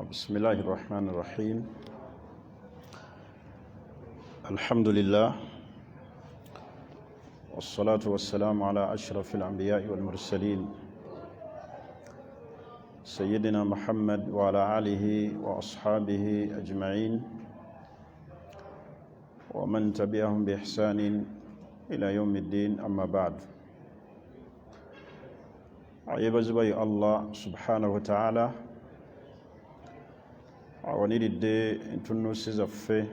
بسم الله الرحمن الرحيم الحمد لله والصلاة والسلام على أشرف الأنبياء والمرسلين سيدنا محمد وعلى آله وأصحابه أجمعين ومن تبعهم بإحسان إلى يوم الدين أما بعد. Ayebazibwa ye Allah subhanahu wataala awaniridde entunnuusi zaffe,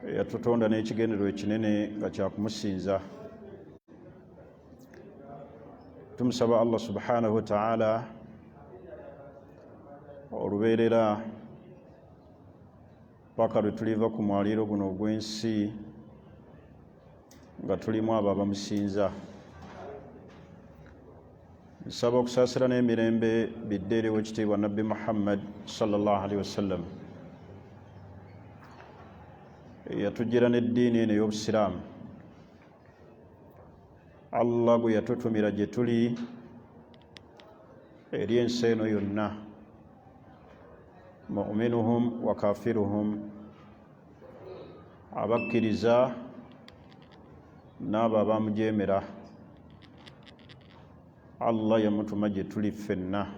eyatutonda n'ekigendererwa ekinene nga kyakumusinza. Tumusaba Allah subhanahu wataala olubeerera paka lwe tuliva ku mwaliiro guno ogw'ensi nga tulimu abo abamusinza. Nsaba okusaasira n'emirembe bidde eri owekitiibwa Nabbi Muhammad sallallahu alaihi wasallam, eyatujjira n'eddiini eno ey'Obusiraamu, Allah gwe yatutumira gye tuli eri ensi eno yonna, muminuhum wa kafiruhum, abakkiriza n'abo abamujeemera. Allah yamutuma gye tuli ffenna,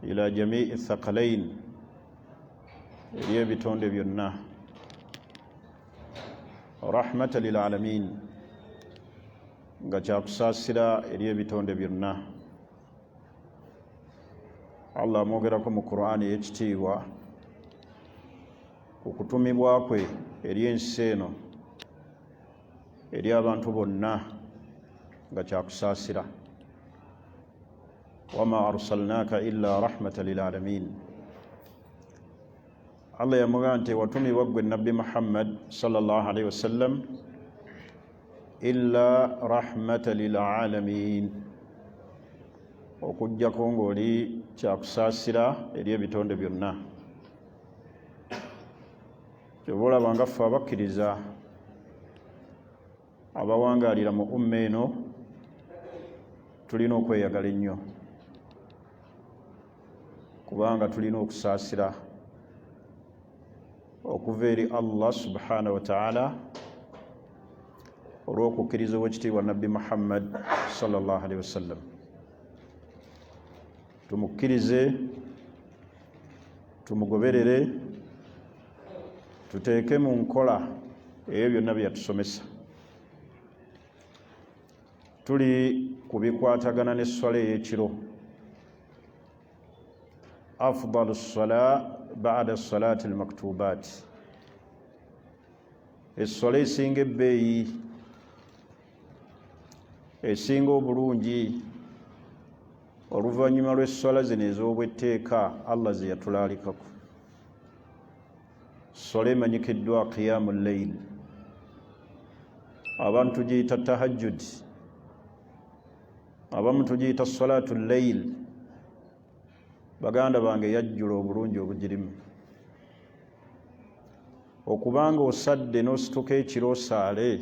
ila jamii thakalain, eri ebitonde byonna, rahmata lilalamin, nga kyakusaasira eri ebitonde byonna. Allah amwogerako mu Qur'ani ey'ekitiibwa ku kutumibwa kwe eri ensi eno, eri abantu bonna, nga kyakusaasira: wama arsalnaka illa rahmata lilalamin. Allah yamugamba nti watumibwa ggwe Nabbi Muhammad sallallahu alaihi wasallam illa rahmata lilalamin, okujjako ng'oli kyakusaasira eri ebitonde byonna. Kyova olaba nga ffe abakkiriza abawangaalira mu umma eno tulina okweyagala ennyo, kubanga tulina okusaasira okuva eri Allah subhanahu wataala olw'okukkiriza owekitiibwa Nabbi Muhammad sallallahu alaihi wasallam. Tumukkirize, tumugoberere, tuteeke mu nkola ebyo byonna bye yatusomesa. Tuli ku bikwatagana n'esswala ey'ekiro, afdalu ssala bada salati almaktubat, esswala esinga ebbeeyi, esinga obulungi oluvannyuma lw'esswala zino ez'obwetteeka Allah ze yatulaalikako, swala emanyikiddwa qiyamu lleil, abantu tugiyita tahajjud, abamu tugiyita salatu lleil. Baganda bange, yajjula obulungi obugirimu. Okubanga osadde n'osituka ekiro osaale,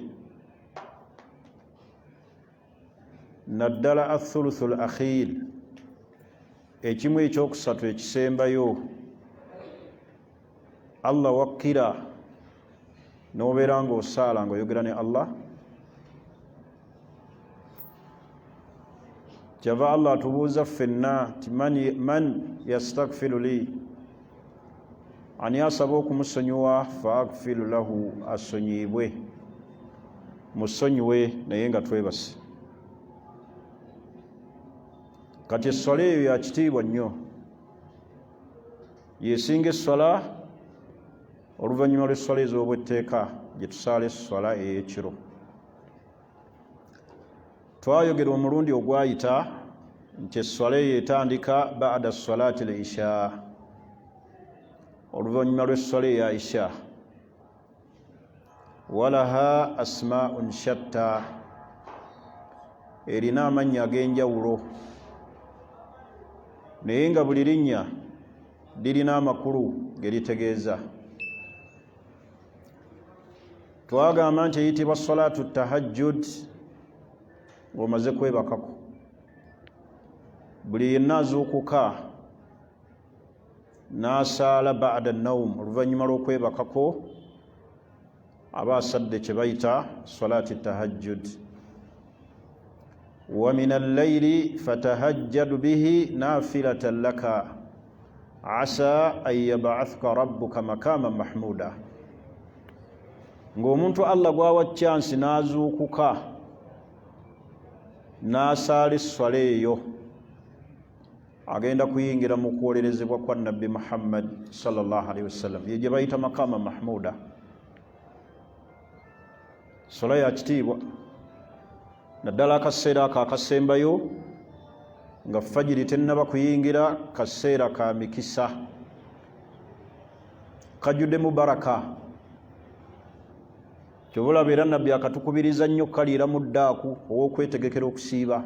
naddala athuluthu l akhir, ekimu ekyokusatu ekisembayo, Allah wakkira n'obeera ng'osaala ng'oyogera ne Allah. Kyava Allah atubuuza ffenna ti man yastakfiru li, ani asaba okumusonyiwa, fa agfiru lahu, asonyiibwe, musonyiwe, naye nga twebase. Kati esswala eyo ya kitiibwa nnyo, yesinga esswala oluvannyuma lw'esswala ez'obwetteeka gye tusaala, esswala ey'ekiro. Twayogera omulundi ogwayita nti esswala eyo etandika bada salati l isha, oluvannyuma lw'esswala eya isha. Walaha asmaun shatta, erina amannya ag'enjawulo, naye nga buli linnya lirina amakulu ge litegeeza. Twagamba nti eyitibwa salatu tahajjud ng'omaze kwebakako. Buli yenna azuukuka n'asaala bada naum, oluvannyuma lw'okwebakako, aba asadde kye bayita salati tahajjud. Wa min allayli fatahajjad bihi nafilatan laka asa an yab'athuka rabbuka makaman mahmuda. Ng'omuntu Allah gwawa chansi n'azuukuka n'asaala esswala eyo, agenda kuyingira mu kwolerezebwa kwa Nabbi Muhammad sallallahu alaihi wasallam, ye gye bayita makama mahmuda. Sola ya kitiibwa, naddala akaseera ako akasembayo nga fajiri tennaba kuyingira, kaseera ka mikisa, kajjuddemu baraka. Kyova olaba era Nabbi akatukubiriza nnyo kukaliiramu ddaaku ow'okwetegekera okusiiba,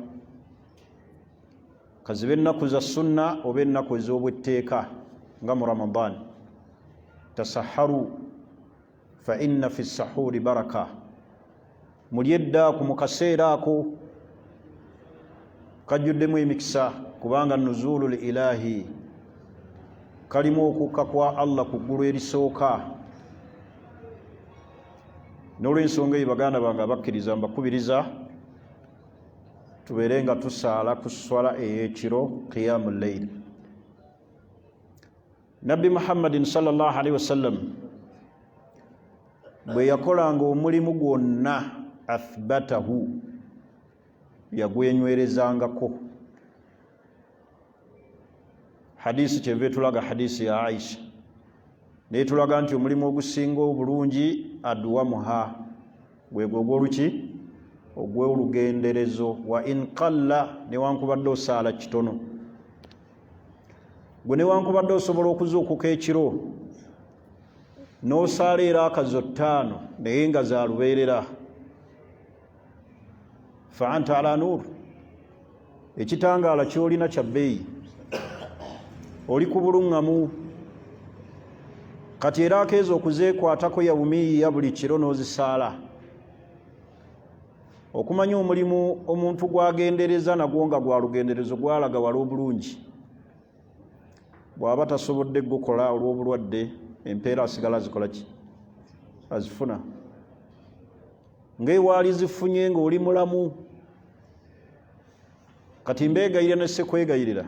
kaziba ennaku za sunna oba ennaku ez'obwetteeka nga mu Ramadan. Tasaharu fa inna fi sahuri baraka, mulye eddaaku mu kaseera ako kajjuddemu emikisa, kubanga nuzulu lilahi, kalimu okukka kwa Allah ku ggulu erisooka. N'olwensonga eyo, baganda bange abakkiriza, mbakubiriza tubeere nga tusaala ku swala ey'ekiro, qiyamu lleil. Nabbi Muhammadin sallallahu alaihi wasallam bwe yakolanga omulimu gwonna, athbatahu, yagwenywerezangako. Hadisi kyeva etulaga, hadisi ya Aisha naye tulaga nti omulimu ogusinga obulungi adwamuha, gwegwo ogwoluki ogw'olugenderezo, wa in qalla, newankubadde osaala kitono. Gwe newankubadde osobola okuzuukuka ekiro n'osaala era akazo ttaano, naye nga za lubeerera, fa anta ala nuur, ekitangaala kyolina kya bbeeyi, oli ku buluŋŋamu. Kati era akeeza okuzeekwatako yawumiyiya buli kiro n'ozisaala. Okumanya omulimu omuntu gwagendereza nagwo nga gwa lugenderezo gwalaga wala obulungi, bw'aba tasobodde gukola olw'obulwadde, empeera asigala azikola ki? Azifuna ng'ewaali zifunye ng'oli mulamu. Kati mbeegayirira ne sekwegayirira,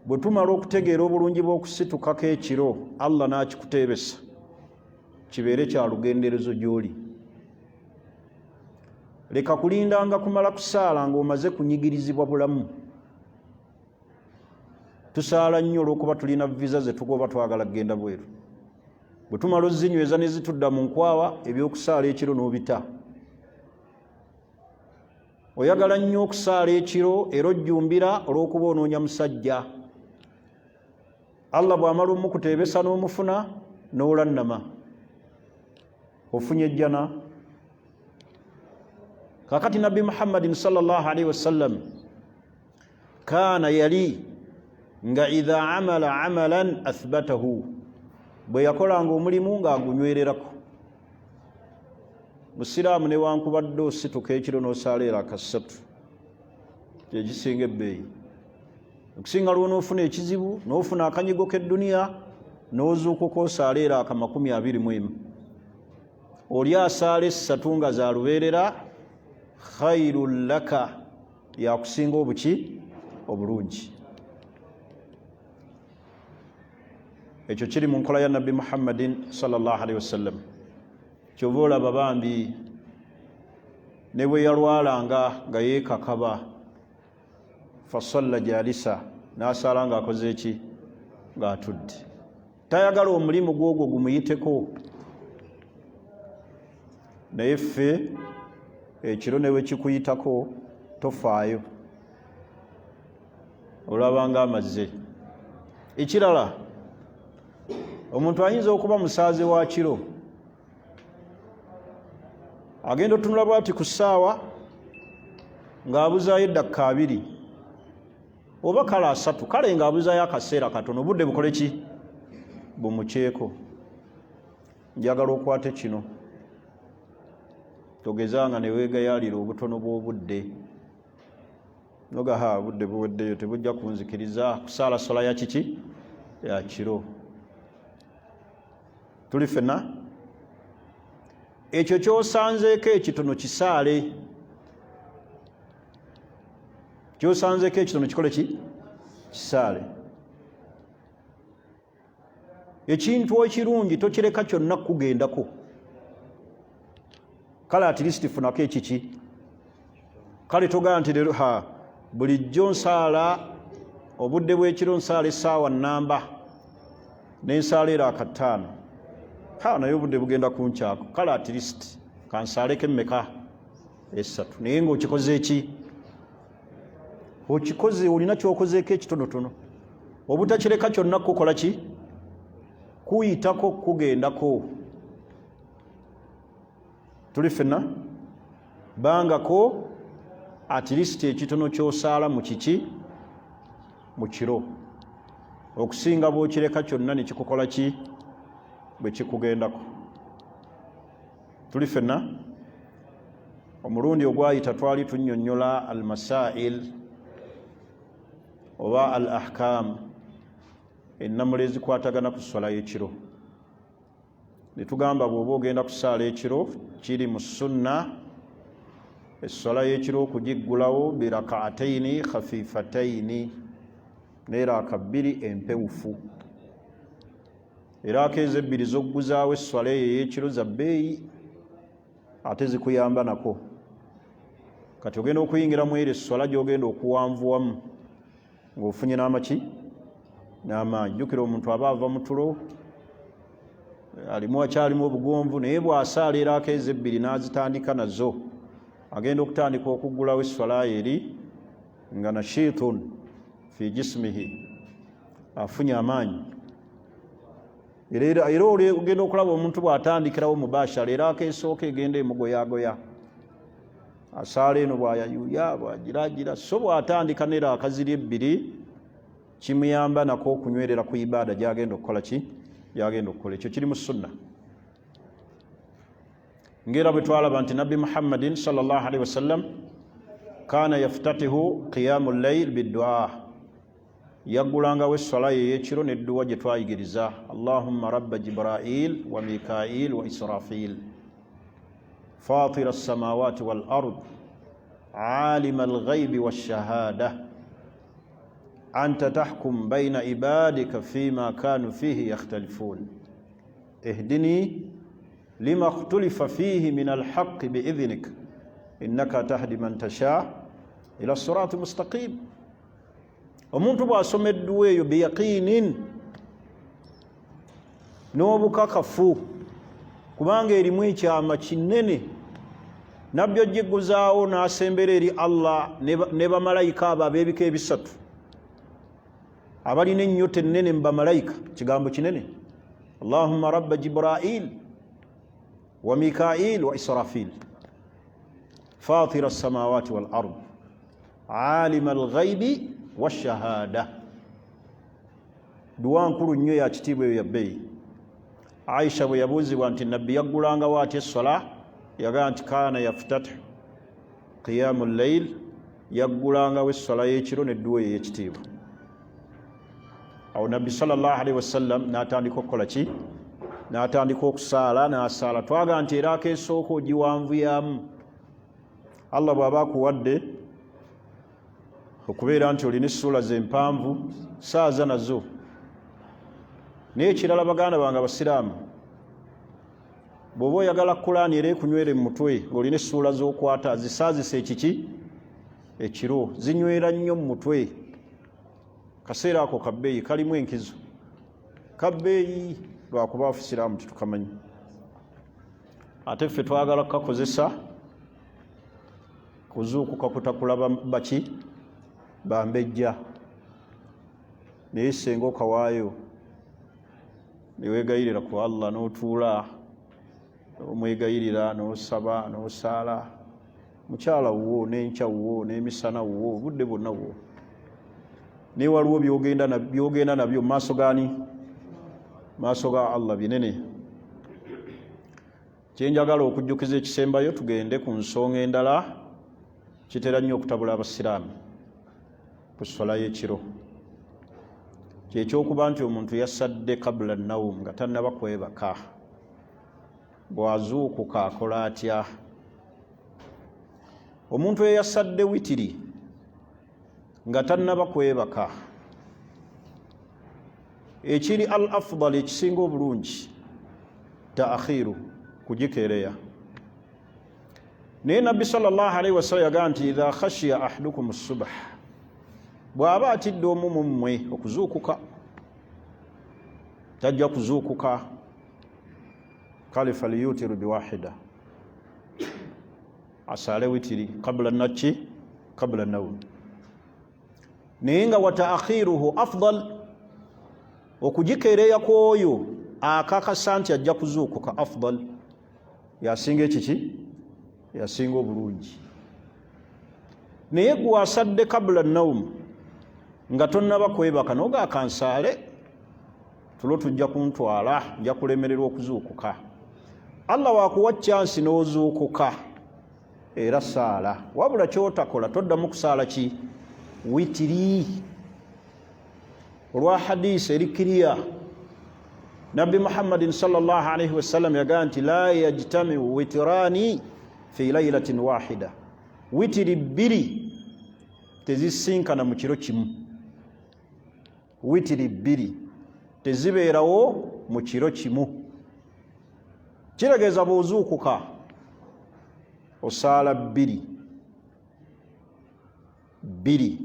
bwe tumala okutegeera obulungi bw'okusitukako ekiro, Allah n'akikuteebesa, kibeere kya lugenderezo gy'oli. Leka kulindanga kumala kusaala ng'omaze kunyigirizibwa bulamu. Tusaala nnyo olw'okuba tulina visa ze tugoba, twagala kugenda bweru. Bwe tumala ozinyweza ne zitudda mu nkwawa, ebyokusaala ekiro n'obita. Oyagala nnyo okusaala ekiro era ojjumbira olw'okuba onoonya musajja. Allah bw'amala omukuteebesa n'omufuna, n'olannama, ofunye ejjana. Kakati Nabbi Muhammadin sallallahu alaihi wasallam kaana, yali nga idha amala amalan athbatahu, bwe yakolanga omulimu ng'agunywererako. Musiraamu, newankubadde osituka ekiro n'osaala era akasatu, kyekisinga ebbeeyi okusinga lwonoofuna ekizibu n'ofuna akanyigo k'edduniya n'ozuukuka osaala era aka 21. Oli asaala essatu nga za lubeerera, khairun laka, yakusinga obuki obulungi. Ekyo kiri mu nkola ya Nabbi Muhammadin sallallahu alaihi wasallam. Kyova olaba bambi ne bwe yalwalanga nga yeekakaba, fasalla jalisa, n'asaala ng'akoze eki? Ng'atudde. Tayagala omulimu gwogwo gumuyiteko. Naye ffe ekiro ne bwe kikuyitako tofaayo, olabanga amazze. Ekirala, omuntu ayinza okuba musaaze wa kiro, agenda otunula bwati ku ssaawa ng'abuzaayo eddakika 20 oba kale 30, kale ng'abuzaayo akaseera katono obudde bukole ki? Bumukyeko. Njagala okwate kino, togezanga ne weegayaalira obutono bw'obudde. Nogaha obudde buweddeyo, tebujja kunzikiriza kusaala sola ya kiki ya kiro. Tuli fenna, ekyo kyosanzeeko ekitono kisaale, kyosanzeeko ekitono kikole ki, kisaale. Ekintu ekirungi tokireka kyonna kukugendako, kale at least funako ekiki. Kale togamba nti leero ha bulijjo nsaala obudde bw'ekiro, nsaala essaawa nnamba nensaala era akataano, ha naye obudde bugenda kunkyako, kale at least kansaaleko emmeka, esatu. Naye ng'okikoze eki, okikoze, olina kyokozeeko ekitonotono. Obutakireka kyonna kukola ki, kuyitako, kugendako. Tuli ffenna, bangako at least ekitono kyosaala mu kiki, mu kiro, okusinga bwokireka kyonna nekikukola ki, bwe kikugendako. Tuli ffenna, omulundi ogwayita twali tunnyonnyola almasail oba al ahkam, ennamula ezikwatagana ku swala y'ekiro, ne tugamba bw'oba ogenda kusaala ekiro, kiri mu sunna esswala y'ekiro okugiggulawo birakaataini khafifataini, n'eraaka bbiri empewufu. Eraaka ezo ebbiri zogguzaawo esswala eyo ey'ekiro za bbeeyi, ate zikuyamba nako. Kati ogenda okuyingiramu ero esswala gy'ogenda okuwanvuwamu ng'ofunye n'amaki, n'amaanyi. Jjukira omuntu aba ava mu tulo, alimu akyalimu obugonvu, naye bw'asaala eraaka ezo ebbiri n'azitandika nazo, agenda okutandika okuggulawo esswala eri nga nashitun fi jismihi, afunye amaanyi. Era ogenda okulaba omuntu bw'atandikirawo mubashara, era akeesooka egenda emugoyagoya, asaala eno bw'ayayuya bw'agiragira. So bw'atandika nera akaziri ebbiri, kimuyamba nako okunywerera ku ibaada gyagenda okukola ki, gyagenda okukola. Ekyo kiri mu sunna, ngera bwe twalaba nti Nabbi Muhammadin sallallahu alaihi wasallam kana yaftatihu qiyamu llail biddua, yaggulangawo esswala ye ey'ekiro n'edduwa gye twayigiriza: Allahumma rabba Jibrail wa Mikail wa Israfil, fatira alsamawati wal ard, alima alghaibi walshahada, anta tahkum baina ibadika fima kanu fihi yakhtalifun, ihdini lima khtulifa fihi min alhaqi biidhnik, innaka tahdi man tasha ila sirati mustaqim. Omuntu bw'asoma edduwa eyo biyaqinin, n'obukakafu, kubanga erimu ekyama kinene, nabbi ojiguzaawo n'asembera eri Allah ne bamalayika abo ab'ebika ebisatu abalina ennyota ennene mu bamalayika. Kigambo kinene: Allahumma rabba Jibrail wa Mikail wa Israfil, fatira alsamawati wal ard, alima alghaibi washahada. Duwa nkulu nnyo ya kitiibwa eyo ya bbeeyi. Aisha bwe yabuuzibwa nti nabbi yaggulangawo atya essola, yagamba nti kaana yaftatihu qiyamu llail, yaggulangawo essola y'ekiro nedduwa eyo ey'ekitiibwa. Awo nabbi sallallahu alaihi wasallam n'atandika okukola ki, n'atandika okusaala, n'asaala. Twaga nti era akeesooka ogiwanvuyamu. Allah bw'aba akuwadde okubeera nti olina essuula ze mpanvu, saaza nazo. Naye ekirala, baganda bange abasiraamu, bw'oba oyagala Kulaani era ekunywere mu mutwe ng'olina essuula z'okwata, zisaazisa ekiki, ekiro, zinywera nnyo mu mutwe. Kaseera ako kabbeeyi, kalimu enkizo, kabbeeyi, lwakuba afusiraamu tetukamanyi, ate ffe twagala kukakozesa kuzuukuka kutakula baki bambejja. Naye senga okawaayo newegayirira ku Allah, n'otuula omwegayirira, n'osaba, n'osaala, mukyala wuwo, n'enkya wuwo, n'emisana wuwo, obudde bwonna wuwo. Naye waliwo byogenda nabyo mu maaso gani, maaso ga Allah, binene. Kyenjagala okujjukiza ekisembayo, tugende ku nsonga endala, kitera nnyo okutabula abasiraamu. Ku swala y'ekiro kyekyokuba nti omuntu yasadde kabula nawum nga tannaba kwebaka, bw'azuukuka akola atya? Omuntu eyasadde witiri nga tannaba kwebaka, ekiri al afdal, ekisinga obulungi, taakhiru, kugikeereya. Naye Nabbi sallallahu alaihi wasallam yagamba nti idha khashiya ahadukum subh, bw'aba atidde omu mu mmwe okuzuukuka, tajja kuzuukuka, kale faliyutiru biwahida, asaale witiri kabula naki, kabula nawm. Naye nga wataakhiruhu afdal, okugikeereya kwoyo akakasa nti ajja kuzuukuka, afdal, yasinga ekiki, yasinga obulungi. Naye gwasadde kabula naum nga tonnaba kwebaka, noga akansaale tulo tujja kuntwala, nja kulemererwa okuzuukuka, Allah wakuwa chansi n'ozuukuka era saala. Wabula kyotakola, toddamu kusaala ki? Witiri. Olwa hadisi eri kiriya, Nabbi Muhammadin sallallahu alaihi wasallam yagamba nti la yajtamiu witirani fi lailatin wahida, witiri bbiri tezisinkana mu kiro kimu, witiri bbiri tezibeerawo mu kiro kimu. Kitegeeza bw'ozuukuka osaala bbiri bbiri,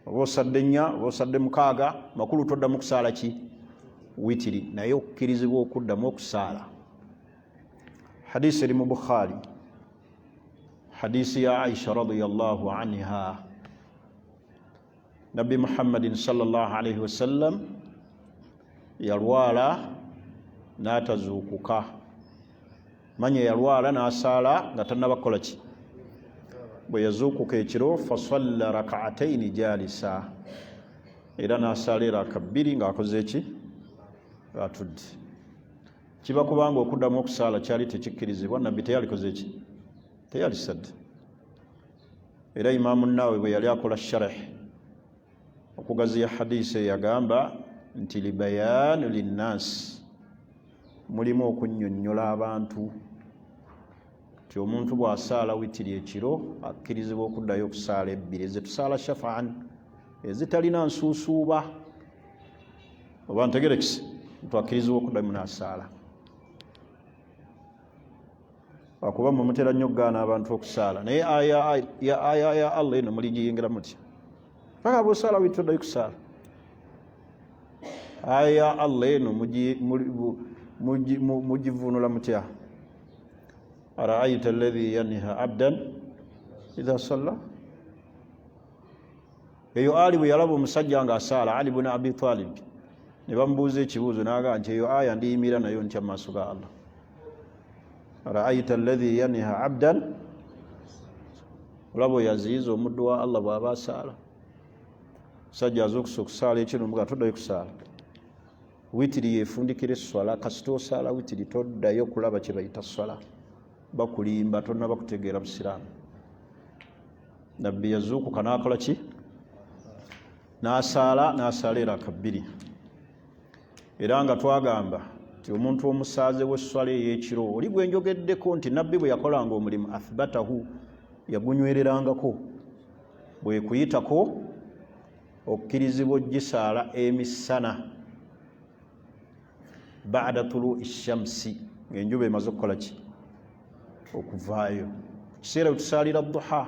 oba osadde nnya oba osadde mukaaga, makulu toddamu kusaala ki? Witiri. Naye okukkirizibwa okuddamu okusaala. Hadisi eri mu Bukhari, hadisi ya Aisha radiyallahu anha. Nabbi Muhammadin sallallahu alaihi wasallam yalwala n'atazuukuka, manya yalwala n'asaala nga tannaba kukola ki. Bwe yazuukuka ekiro, fasalla rakaataini jalisa, era n'asaala eraka bbiri ng'akoze ki? Atudde. Kiba kubanga okuddamu okusaala kyali tekikkirizibwa, Nabbi teyalikoze ki? Teyalisadde. Era Imaamu Nawawi bwe yali akola sharh, okugaziya hadisi eyo, yagamba nti libayaanu linnasi, mulimu okunnyonnyola abantu nti omuntu bw'asaala witiri ekiro akkirizibwa okuddayo okusaala ebbiri ezetusaala shafaan, ezitalina nsuusuuba. Oba ntegerekise? Ntu akkirizibwa okuddayo n'asaala, akuba mwe mutera nnyo okugaana abantu okusaala. Naye aya ya Allah eno muligiyingira mutya? Paka bwosaala witiri oddayo kusaala aya ya Allah eno mugivunula mutya? Araaita alladhi yanha abdan idha salla. Eyo Ali bwe yalaba omusajja ng'asaala, Ali bun Abi Talib, ne bamubuuza ekibuuzo, n'agamba nti eyo aya ndiyimira nayo ntya mu maaso ga Allah? Araaita alladhi yanha abdan, olaba oyo aziyiza omuddu wa Allah bw'aba asaala. Musajja azuukusa okusaala ekiro, muga toddayo kusaala witiri, yefundikira esswala. Kasita osaala witiri toddayo kulaba kye bayita swala, bakulimba, tonnaba kutegeera busiraamu. Nabbi yazuukuka n'akola ki? N'asaala, n'asaala eraka bbiri. Era nga twagamba nti omuntu omusaaze w'esswala ey'ekiro oli gwe njogeddeko nti Nabbi bwe yakolanga omulimu athbatahu, yagunywererangako, bwe kuyitako okkirizibwa ogisaala emisana bada tului shamsi, ng'enjuba emaze okukola ki? Okuvaayo, kiseera we tusaalira duha,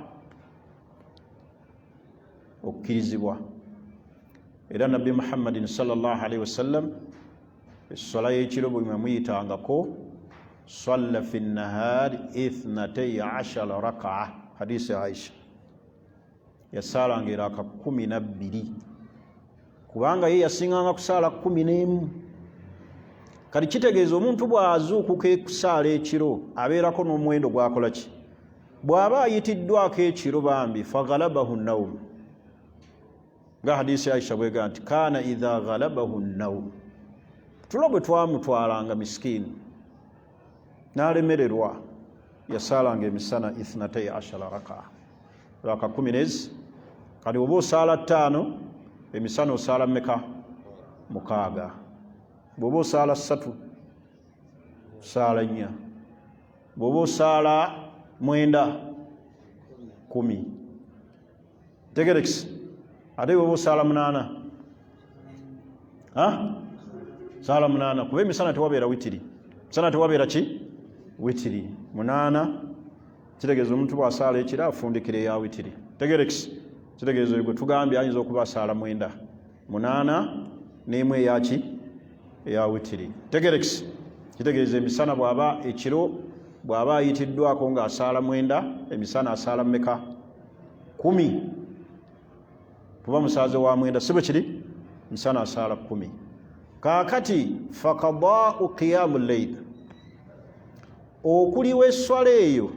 okkirizibwa. Era Nabbi Muhammadin sallallahu alaihi wasallam esswala y'ekiro bwe mwamuyitangako, salla fi nahari ithnatei ashara rakaa, hadisi Aisha, yasaalanga eraka 12, kubanga ye yasinganga kusaala 11. Kati kitegeeza omuntu bw'azuukuka ekusaala ekiro abeerako n'omuwendo gwakola ki? Bw'aba ayitiddwako ekiro bambi, faghalabahu naum, nga hadisi Aisha bwega nti kaana idha ghalabahu naum, tulo bwe twamutwalanga miskiini n'alemererwa, yasaalanga emisana ithnatei ashara rakaa, raka kumi nezi, Kati oba osaala 5, emisana osaala mmeka? 6. Bw'oba osaala 3, saala 4. Bw'oba osaala 9, 10. Tegerekisi. Ate bw'oba osaala 8, saala 8, kuba emisana tewabeera witiri. Misana tewabeera ki? Witiri. 8 kitegeeza omuntu bw'asaala ekiro afundikira eya witiri. Tegerekisi. Kitegeeza oyo gwe tugambye ayinza okuba asaala 9, 8 n'emu eyaki? Eya witiri. Tegerekisi. Kitegeeza emisana bw'aba ekiro bw'aba ayitiddwako ng'asaala 9, emisana asaala mmeka? 10. Tuba musaaze wa 9, si bwe kiri? Misana asaala 10. Kaakati fakadaau qiyamu lleil, okuliwa esswala eyo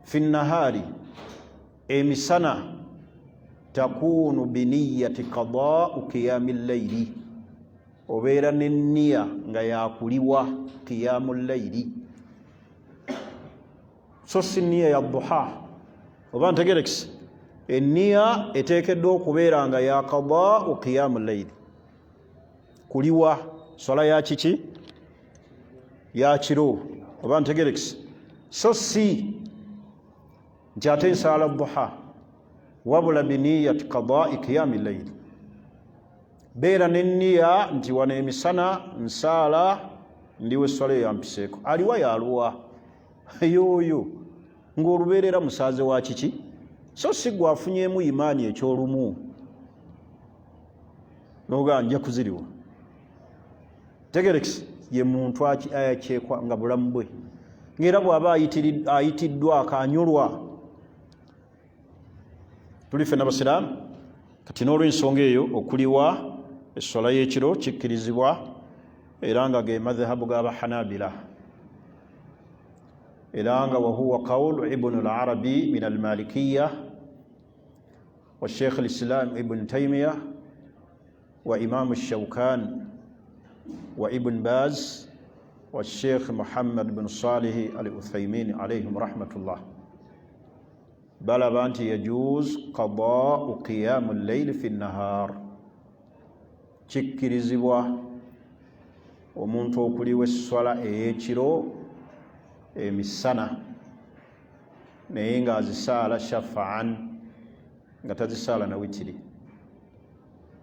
fi nnahaari, emisana, takunu biniyati qadaau qiyami lleili, obeera n'enniya nga yakuliwa qiyamu lleili, so si nniya ya duha. Oba ntegerekisi? Enniya eteekeddwa okubeera nga ya qadaau qiyamu lleili, kuliwa swala ya kiki? Ya kiro. Oba ntegerekisi? So si nti ate nsaala duha, wabula biniyati qadaai qiyami lleili, beera n'enniya nti wano emisana nsaala ndiwa esswala eyo yampiseeko. Aliwa yaluwa yoyo ng'olubeerera musaaze wa kiki? So si gwe afunyeemu imaani ekyolumu noga nja kuziriwa. Tegerekisi. Ye muntu ayakyekwa nga bulamu bwe, ng'era bw'aba ayitiddwako anyolwa. Tuli ffenna basiraamu. Kati n'olw'ensonga eyo okuliwa esswala y'ekiro kikkirizibwa, era nga ge madhahabu g'abahanabila, era nga wahuwa qawlu Ibnu Larabi min Almalikiya wa Sheikh Lislam Ibn Taimiya wa Imamu Shaukan wa Ibn Baz wa Sheikh Muhammad bin Salihi Al Uthaimin alaihim rahmatullah. Balaba nti yajuz qadaau qiyamu lleili fi nahar, kikkirizibwa omuntu okuliwa esswala ey'ekiro emisana, naye ng'azisaala shafaan, nga tazisaala na witiri.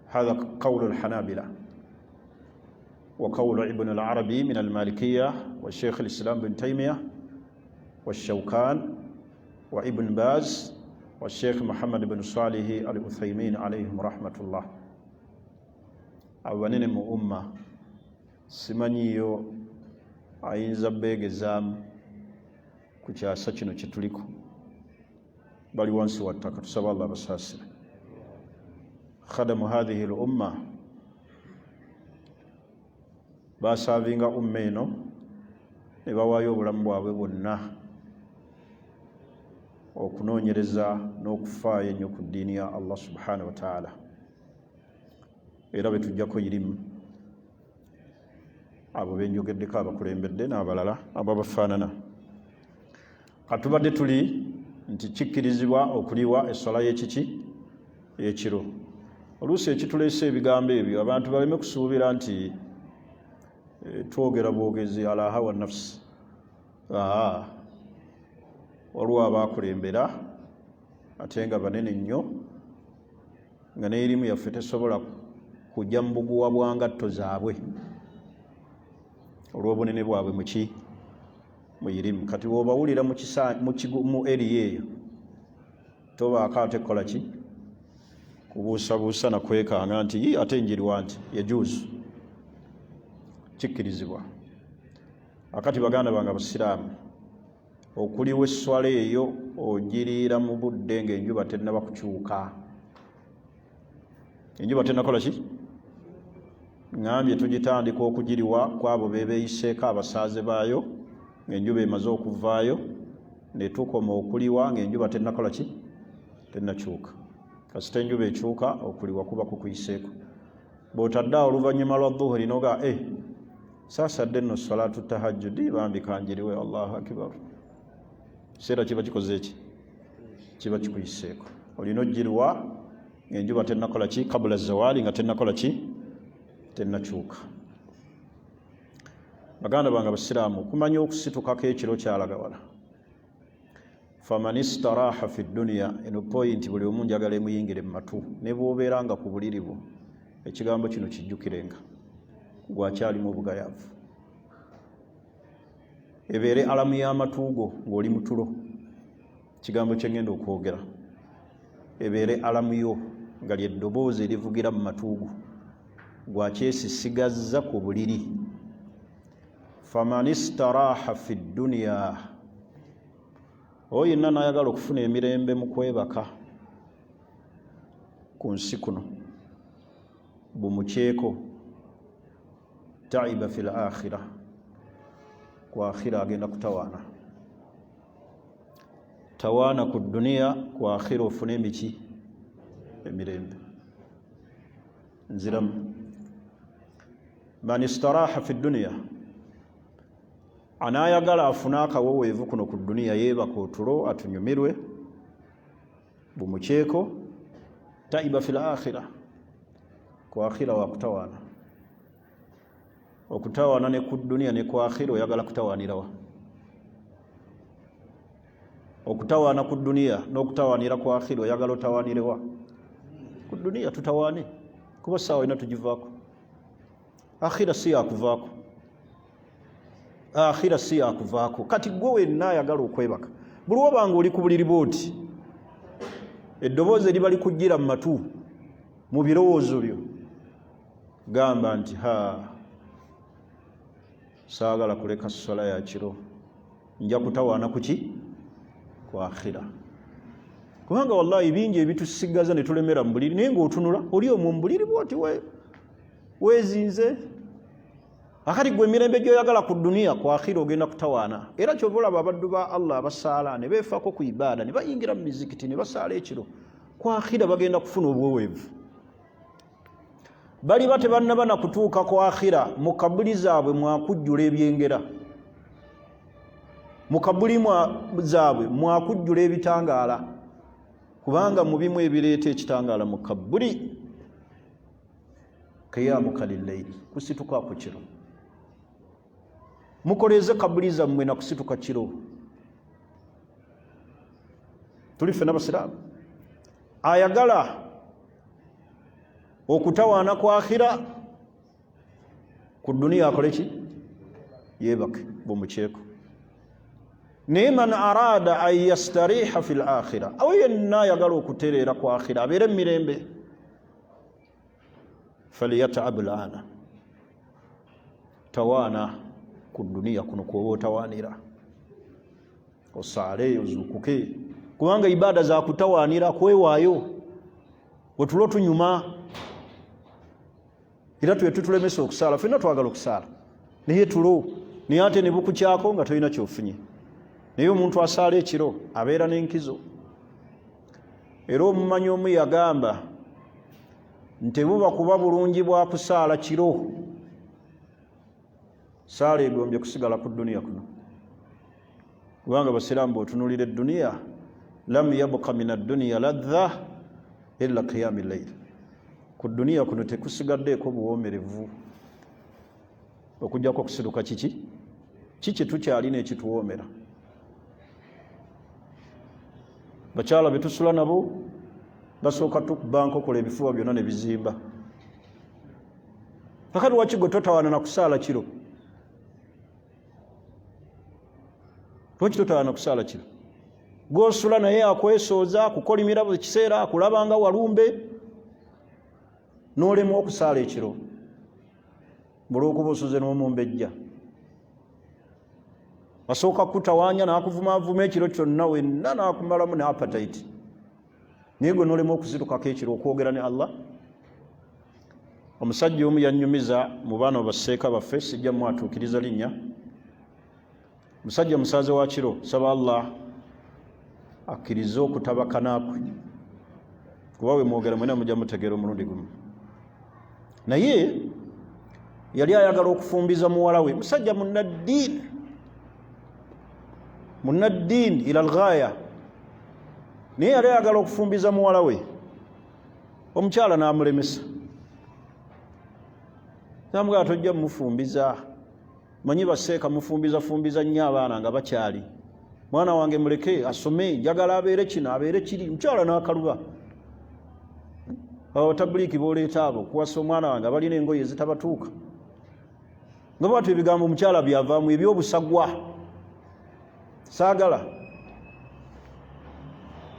Hatha qawlu lhanabila wa qawlu Ibnu Larabi min Almalikiya wa Sheikh Lislam bin Taimiya wa Shaukan wa Ibn Baz wa Sheikh Muhammad bin Salihi Al Uthaimin alaihim rahmatullah. Abo banene mu umma, simanyiyo ayinza beegezaamu ku kyasa kino kyetuliko, bali wansi wa ttaka, tusaba Allah abasaasire. Khadamu hathihi l umma, basaavinga umma eno ne bawaayo obulamu bwabwe bwonna okunoonyereza n'okufaayo ennyo ku ddiini ya Allah subhanahu wa taala, era betujjako irimu abo benjogeddeko abakulembedde n'abalala ababafaanana. Katubadde tuli nti kikkirizibwa okuliwa esswala y'ekiki? Ekiro. Oluusi ekituleese ebigambo ebyo, abantu baleme kusuubira nti twogera bwogezi ala hawa nafsi. Aa, waliwo abakulembera ate nga banene nnyo, nga n'erimu yaffe tesobola kujja mu buguwa bwa ngatto zaabwe olw'obunene bwabwe muki? Mu irimu. Kati wobawulira mu eriya eyo, tobaako ate kukola ki? Kubuusabuusa na kwekanga nti yi ate njiriwa nti yajuuzu, kikkirizibwa. Akati baganda bange abasiraamu, okuliwa esswala eyo ogiriira mu budde ng'enjuba tennaba kukyuka. Enjuba tennakola ki? Ŋŋambye tugitandika okugiriwa ku abo beebeeyiseeko abasaaze baayo ng'enjuba emaze okuvaayo, ne tukoma okuliwa ng'enjuba tennakola ki? Tennakyuka. Kasita enjuba ekyuka, okuliwa kuba kukuyiseeko. Bw'otadde awo oluvannyuma lwa dhuhuri noga e saasadde nno salatu tahajjudi, bambi kanjiriwe, Allahu akibaru, kiseera kiba kikoze eki? Kiba kikuyiseeko. Olina ojjirwa ng'enjuba tennakola ki, kabula zawaali nga tennakola ki, tennakyuka. Baganda bange abasiraamu, okumanya okusitukako ekiro kyalagawala. Faman istaraha fi dduniya, eno poyinti buli omu njagala emuyingire mu matu, ne bw'obeera nga ku buliri bwo, ekigambo kino kijjukirenga, gwakyalimu obugayaavu. Ebeere alamu y'amatu go ng'oli mutulo. Ekigambo kye ngenda okwogera ebeere alamu yo, nga lyeddoboozi erivugira mu matu go, gwakyesisigazza ku buliri. Faman istaraha fi dduniya, oyo yenna n'ayagala okufuna emirembe mu kwebaka ku nsi kuno, bumukyeko, taiba fi l akhira, ku akhira agenda kutawaana. Tawaana ku duniya, ku akhira ofune emiki emirembe. Nziramu, man istaraha fi duniya, anaayagala afune akaweweevu kuno ku duniya, yeebaka otulo atunyumirwe, bumukyeko, taiba fi l akhira, ku akhira wakutawaana. Okutawaana ne ku duniya ne ku akhira, oyagala kutawaanirawa? Okutawaana ku duniya n'okutawaanira ku akhira, oyagala otawaanirewa? Ku duniya tutawaane, kuba saawa ina tugivaako. Akhira si yakuvaako, akhira si yakuvaako. Kati gwe wenna ayagala okwebaka, buli wobanga oli ku buliri bwoti, eddoboozi eriba likujjira mu matu mu birowoozo byo, gamba nti ha, saagala kuleka swala ya kiro, nja kutawaana kuki ku akhira. Kubanga wallahi bingi ebitusigaza ne tulemera mu buliri, naye ng'otunula oli omwo mu buliri bwoti weezinze. Akati gwe emirembe gy'oyagala ku duniya, ku akhira ogenda kutawaana. Era kyova olaba abaddu ba Allah abasaala ne beefaako ku ibaada, ne bayingira mu mizikiti ne basaala ekiro, ku akhira bagenda kufuna obuweweevu. Baliba tebannaba na kutuuka ku akhira, mu kabuli zaabwe mwakujjula ebyengera, mu kabuli zaabwe mwakujjula ebitangaala, kubanga mu bimu ebireeta ekitangaala mu kabuli, kiyamuka lillaili, kusituka ku kiro. Mukoleeze kabuli zammwe na kusituka kiro. Tuli ffena basiraamu, ayagala okutawaana ku akhira, ku duniya akole ki? Yeebake bumukyeko. Naye man arada an yastariha fi l akhira, awo yenna ayagala okutereera ku akhira, abeere mumirembe, falyatabu lana, tawaana ku duniya kuno kwoba otawaanira, osaale ozuukuke, kubanga ibaada zakutawaanira kwewaayo. Wetulo tunyuma, era twe tutulemesa okusaala. Fenna twagala okusaala, naye tulo, naye ate ne bukukyako nga tolina kyofunye. Naye omuntu asaala ekiro abeera n'enkizo. Era omumanyi omu yagamba nti buba kuba bulungi bwa kusaala kiro, saala egombye kusigala ku duniya kuno, kubanga basiraamu bw'otunuulira edduniya, lam yabka min adduniya ladha illa qiyami llail, ku duniya kuno tekusigaddeeko buwoomerevu okujjako okusituka. Kiki kiki tukyalina ekituwoomera? Bakyala betusula nabo basooka tukuba nkokola, ebifuba byonna ne bizimba. Kakati waki gwe totawaana na kusaala kiro? Lwaki totawaana kusaala kiro? Gwosula naye akwesooza, akukolimira buli kiseera, akulabanga walumbe, n'olema okusaala ekiro olwokuba osuze n'omumbejja. Asooka kukutawaanya n'akuvumaavuma ekiro kyonna wenna, n'akumalamu ne appetite, naye gwe n'olema okuzitukako ekiro okwogera ne Allah. Omusajja omu yannyumiza mu baana baseeka baffe, sijja mwatuukiriza linnya, musajja musaaze wa kiro. Saba Allah akkirize okutabakana kwe, kuba we mwogera mwena mujja mutegeera omulundi gumu. Naye yali ayagala okufumbiza muwala we, musajja munnaddiini, munnaddiini ila lghaya. Naye yali ayagala okufumbiza muwala we, omukyala n'amulemesa, namugamba tojja mufumbiza, manyi baseeka mufumbiza fumbiza nnyo abaana nga bakyali, mwana wange muleke asome, njagala abeere kino abeere kiri. Mukyala n'akaluba, abo batabuliiki boleeta abo kuwasa omwana wange abalina engoye ezitabatuuka, nga bwatyo ebigambo omukyala byavaamu ebyobusagwa, saagala.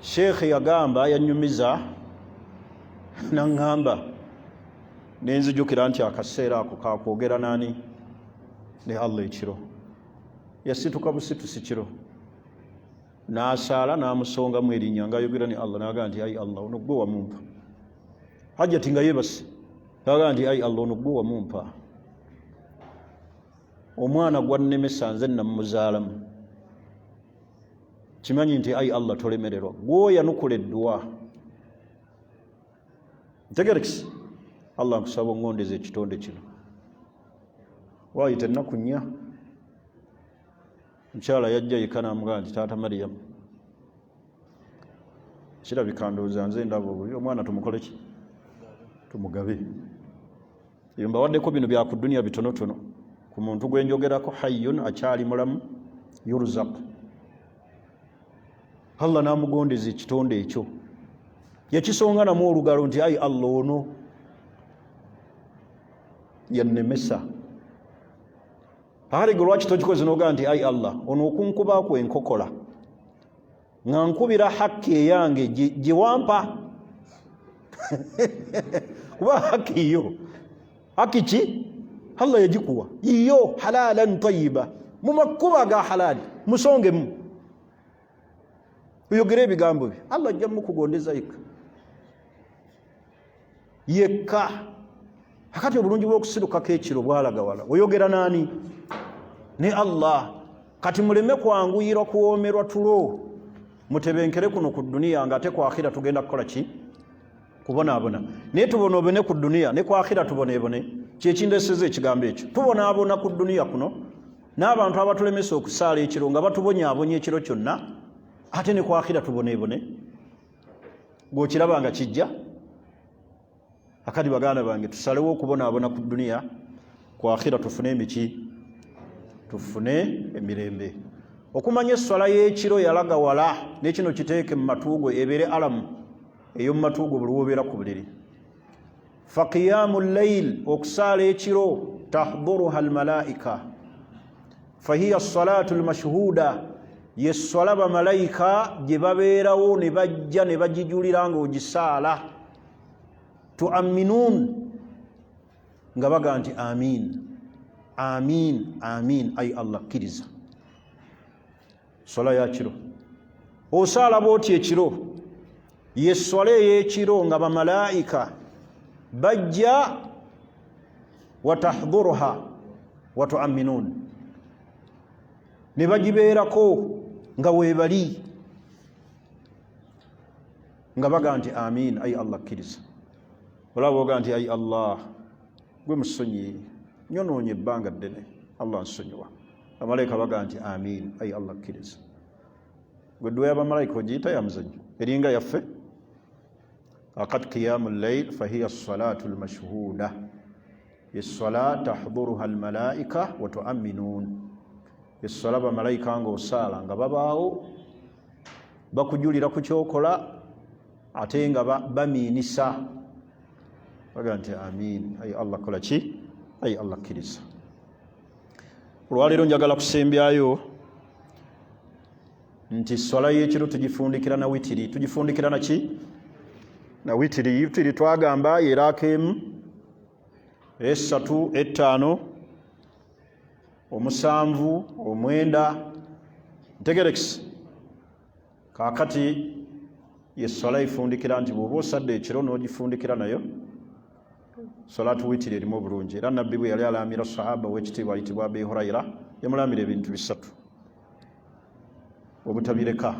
Sheekhe yagamba, yanyumiza naŋŋamba, nenzijukira nti akaseera ako kakwogera nani ne Allah ekiro. Yasituka busitusi kiro n'asaala, n'amusongamu erinnya ng'ayogera ne Allah, n'agamba nti ayi Allah, ono gwe wamumpa. Hajjati nga yeebase, n'agamba nti ayi Allah, ono gwe wamumpa, omwana gwannemesa nze namuzaalamu, kimanyi nti ayi Allah tolemererwa, gwoyanukula edduwa. Ntegerekisi Allah, nkusaba ongondeza ekitonde kino. Waayita ennaku 4, mukyala yajja yeka namugamba nti taata Mariyamu, kirabika ndowooza nze ndaba obubi, omwana tumukole ki? Tumugabe. Ebyo mbawaddeko bino bya ku duniya bitonotono ku muntu gwe njogerako, hayyun, akyali mulamu, yurzaq, Allah n'amugondeza ekitonde ekyo, yakisonga namu olugalo nti ayi Allah, ono yannemesa. Akati gwe lwaki tokikoze nogaa nti ayi Allah, ono okunkubaku enkokola nga nkubira hakki eyange gye wampa, kuba hakki yo, hakki ki Allah yagikuwa yiyo halalan tayiba, mu makubo aga halali, musongemu oyogere ebigambo bye, Allah ajja mukugondeza yekka yekka. Akati obulungi bw'okusirukako ekiro bwalaga wala, oyogera naani? Ne Allah. Kati muleme kwanguyirwa kuwoomerwa tulo, mutebenkere kuno ku duniya, nga ate ku akhira tugenda kukola ki? Kubonaabona. Naye tubonaabone ku duniya ne ku akhira tuboneebone, kyekindeseza ekigambo ekyo. Tubonaabona ku duniya kuno n'abantu abatulemesa okusaala ekiro nga batubonyaabonya ekiro kyonna, ate ne ku akhira tuboneebone. Gwokiraba nga kijja. Akati baganda bange, tusalewo okubonaabona ku duniya, ku akhira tufune emiki, tufune emirembe. Okumanya esswala y'ekiro yalaga wala, nekino kiteeke mu matuugo, ebeere alamu ey'omu matuugo buli wobeera ku buliri. Faqiyamu llail, okusaala ekiro, tahduruha almalaika, fahiya salatu lmashhuda, yesswala bamalayika gye babeerawo ne bajja ne bagijulira ng'ogisaala, tuaminuun, nga baga nti amin amin amin, ayi Allah kkiriza. Swala ya kiro osaala bwoti ekiro, yesswala ey'ekiro nga bamalayika bajja, watahduruha watuaminuun, ne bagibeerako nga weebali nga baga nti amin, ayi Allah kkiriza. Olaba oga nti ayi Allah gwe musonyi, nyonoonye ebbanga ddene, Allah nsonyiwa. Bamalayika baga nti amin, ayi Allah kkiriza. Gwe dduwa y'abamalayika ogiyita ya muzannyo, eringa yaffe? Akati qiyamu llail fahiya salatu lmashhuda, esswala tahduruha almalaika watuaminuun, esswala bamalayika ng'osaala nga babaawo bakujulira ku kyokola, ate nga bamiinisa baga nti amin, ayi Allah kola ki, ayi Allah kkiriza. Olwaleero njagala kusembyayo nti swala y'ekiro tugifundikira na witiri. Tugifundikira na ki? Na witiri. Witiri twagamba yeraako 1, 3, 5, 7, 9. Ntegerekisi kaakati yeswala efundikira nti bw'oba osadde ekiro n'ogifundikira nayo salatu witiri erimu obulungi. Era nabbi bwe yali alaamira sahaba ow'ekitiibwa ayitibwa Abi Huraira, yamulaamira ebintu 3 obutabireka.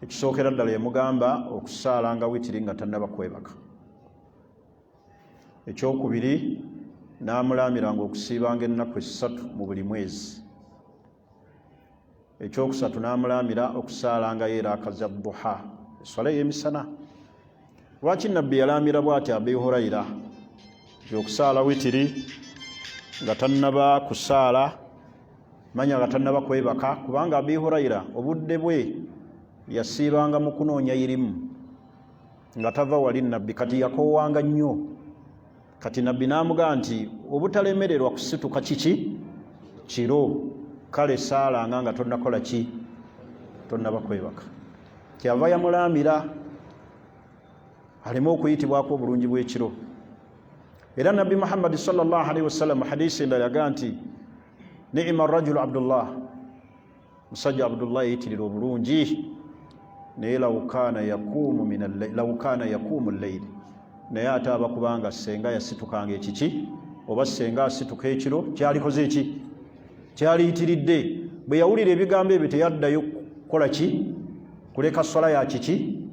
Ekisookera ddala yamugamba okusaalanga witiri nga tannaba kwebaka. Ekyokubiri n'amulaamiranga okusiibanga ennaku 3 mu buli mwezi. Ekyokusatu n'amulaamira okusaalangayo eraaka za duha, eswala ey'emisana. Lwaki Nabbi yalaamira bw'ati Abi Huraira nti okusaala witiri nga tannaba kusaala, manya nga tannaba kwebaka? Kubanga Abi Huraira obudde bwe yasiibanga mu kunoonya irimu, nga tava wali Nabbi, kati yakoowanga nnyo. Kati Nabbi n'amugaa nti obutalemererwa kusituka kiki kiro, kale saalanga nga tonnakola ki, tonnaba kwebaka. Kyava yamulaamira aleme okuyitibwako obulungi bw'ekiro. Era Nabbi Muhammadi sallallahu alaihi wasallam hadisi endala yagaa nti ni'ima rajulu Abdullah, musajja Abdullah yayitirira obulungi, naye lawukaana yakuumu lleiri, naye ate aba kubanga senga yasitukanga ekiki, oba senga asituka ekiro, kyalikoze eki, kyaliyitiridde. Bwe yawulira ebigambo ebyo teyaddayo kukola ki, kuleka swala ya kiki,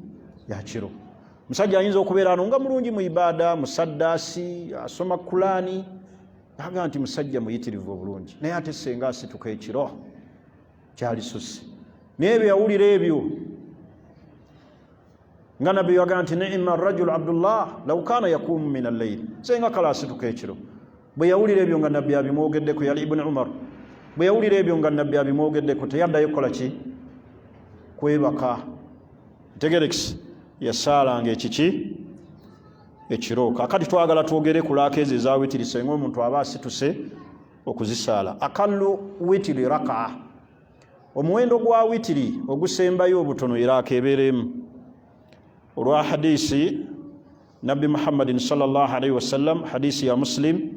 ya kiro. Musajja ayinza okubeera ano nga mulungi mu ibaada, musaddaasi, asoma Kulaani, aga nti musajja muyitirivu obulungi, naye ate senga asituka ekiro kyalisusse. Naye bwe yawulira ebyo nga Nabbi yagaa nti ni'ma rajulu Abdullah law kaana yakuumu min alleil, senga kale asituka ekiro. Bwe yawulira ebyo nga Nabbi abimwogeddeko, yali Ibuni Umar, bwe yawulira ebyo nga Nabbi abimwogeddeko teyaddayo kukola ki, kwebaka. Ntegerekisi yasaalanga ekiki, ekiro. Kakati twagala twogere ku laaka ezo eza witiri senga omuntu aba asituse okuzisaala. Akallu witiri rakaa, omuwendo gwa witiri ogusembayo obutono eraaka ebeera emu, olwa hadisi Nabbi Muhammadin sallallahu alaihi wasallam, hadisi ya Muslim,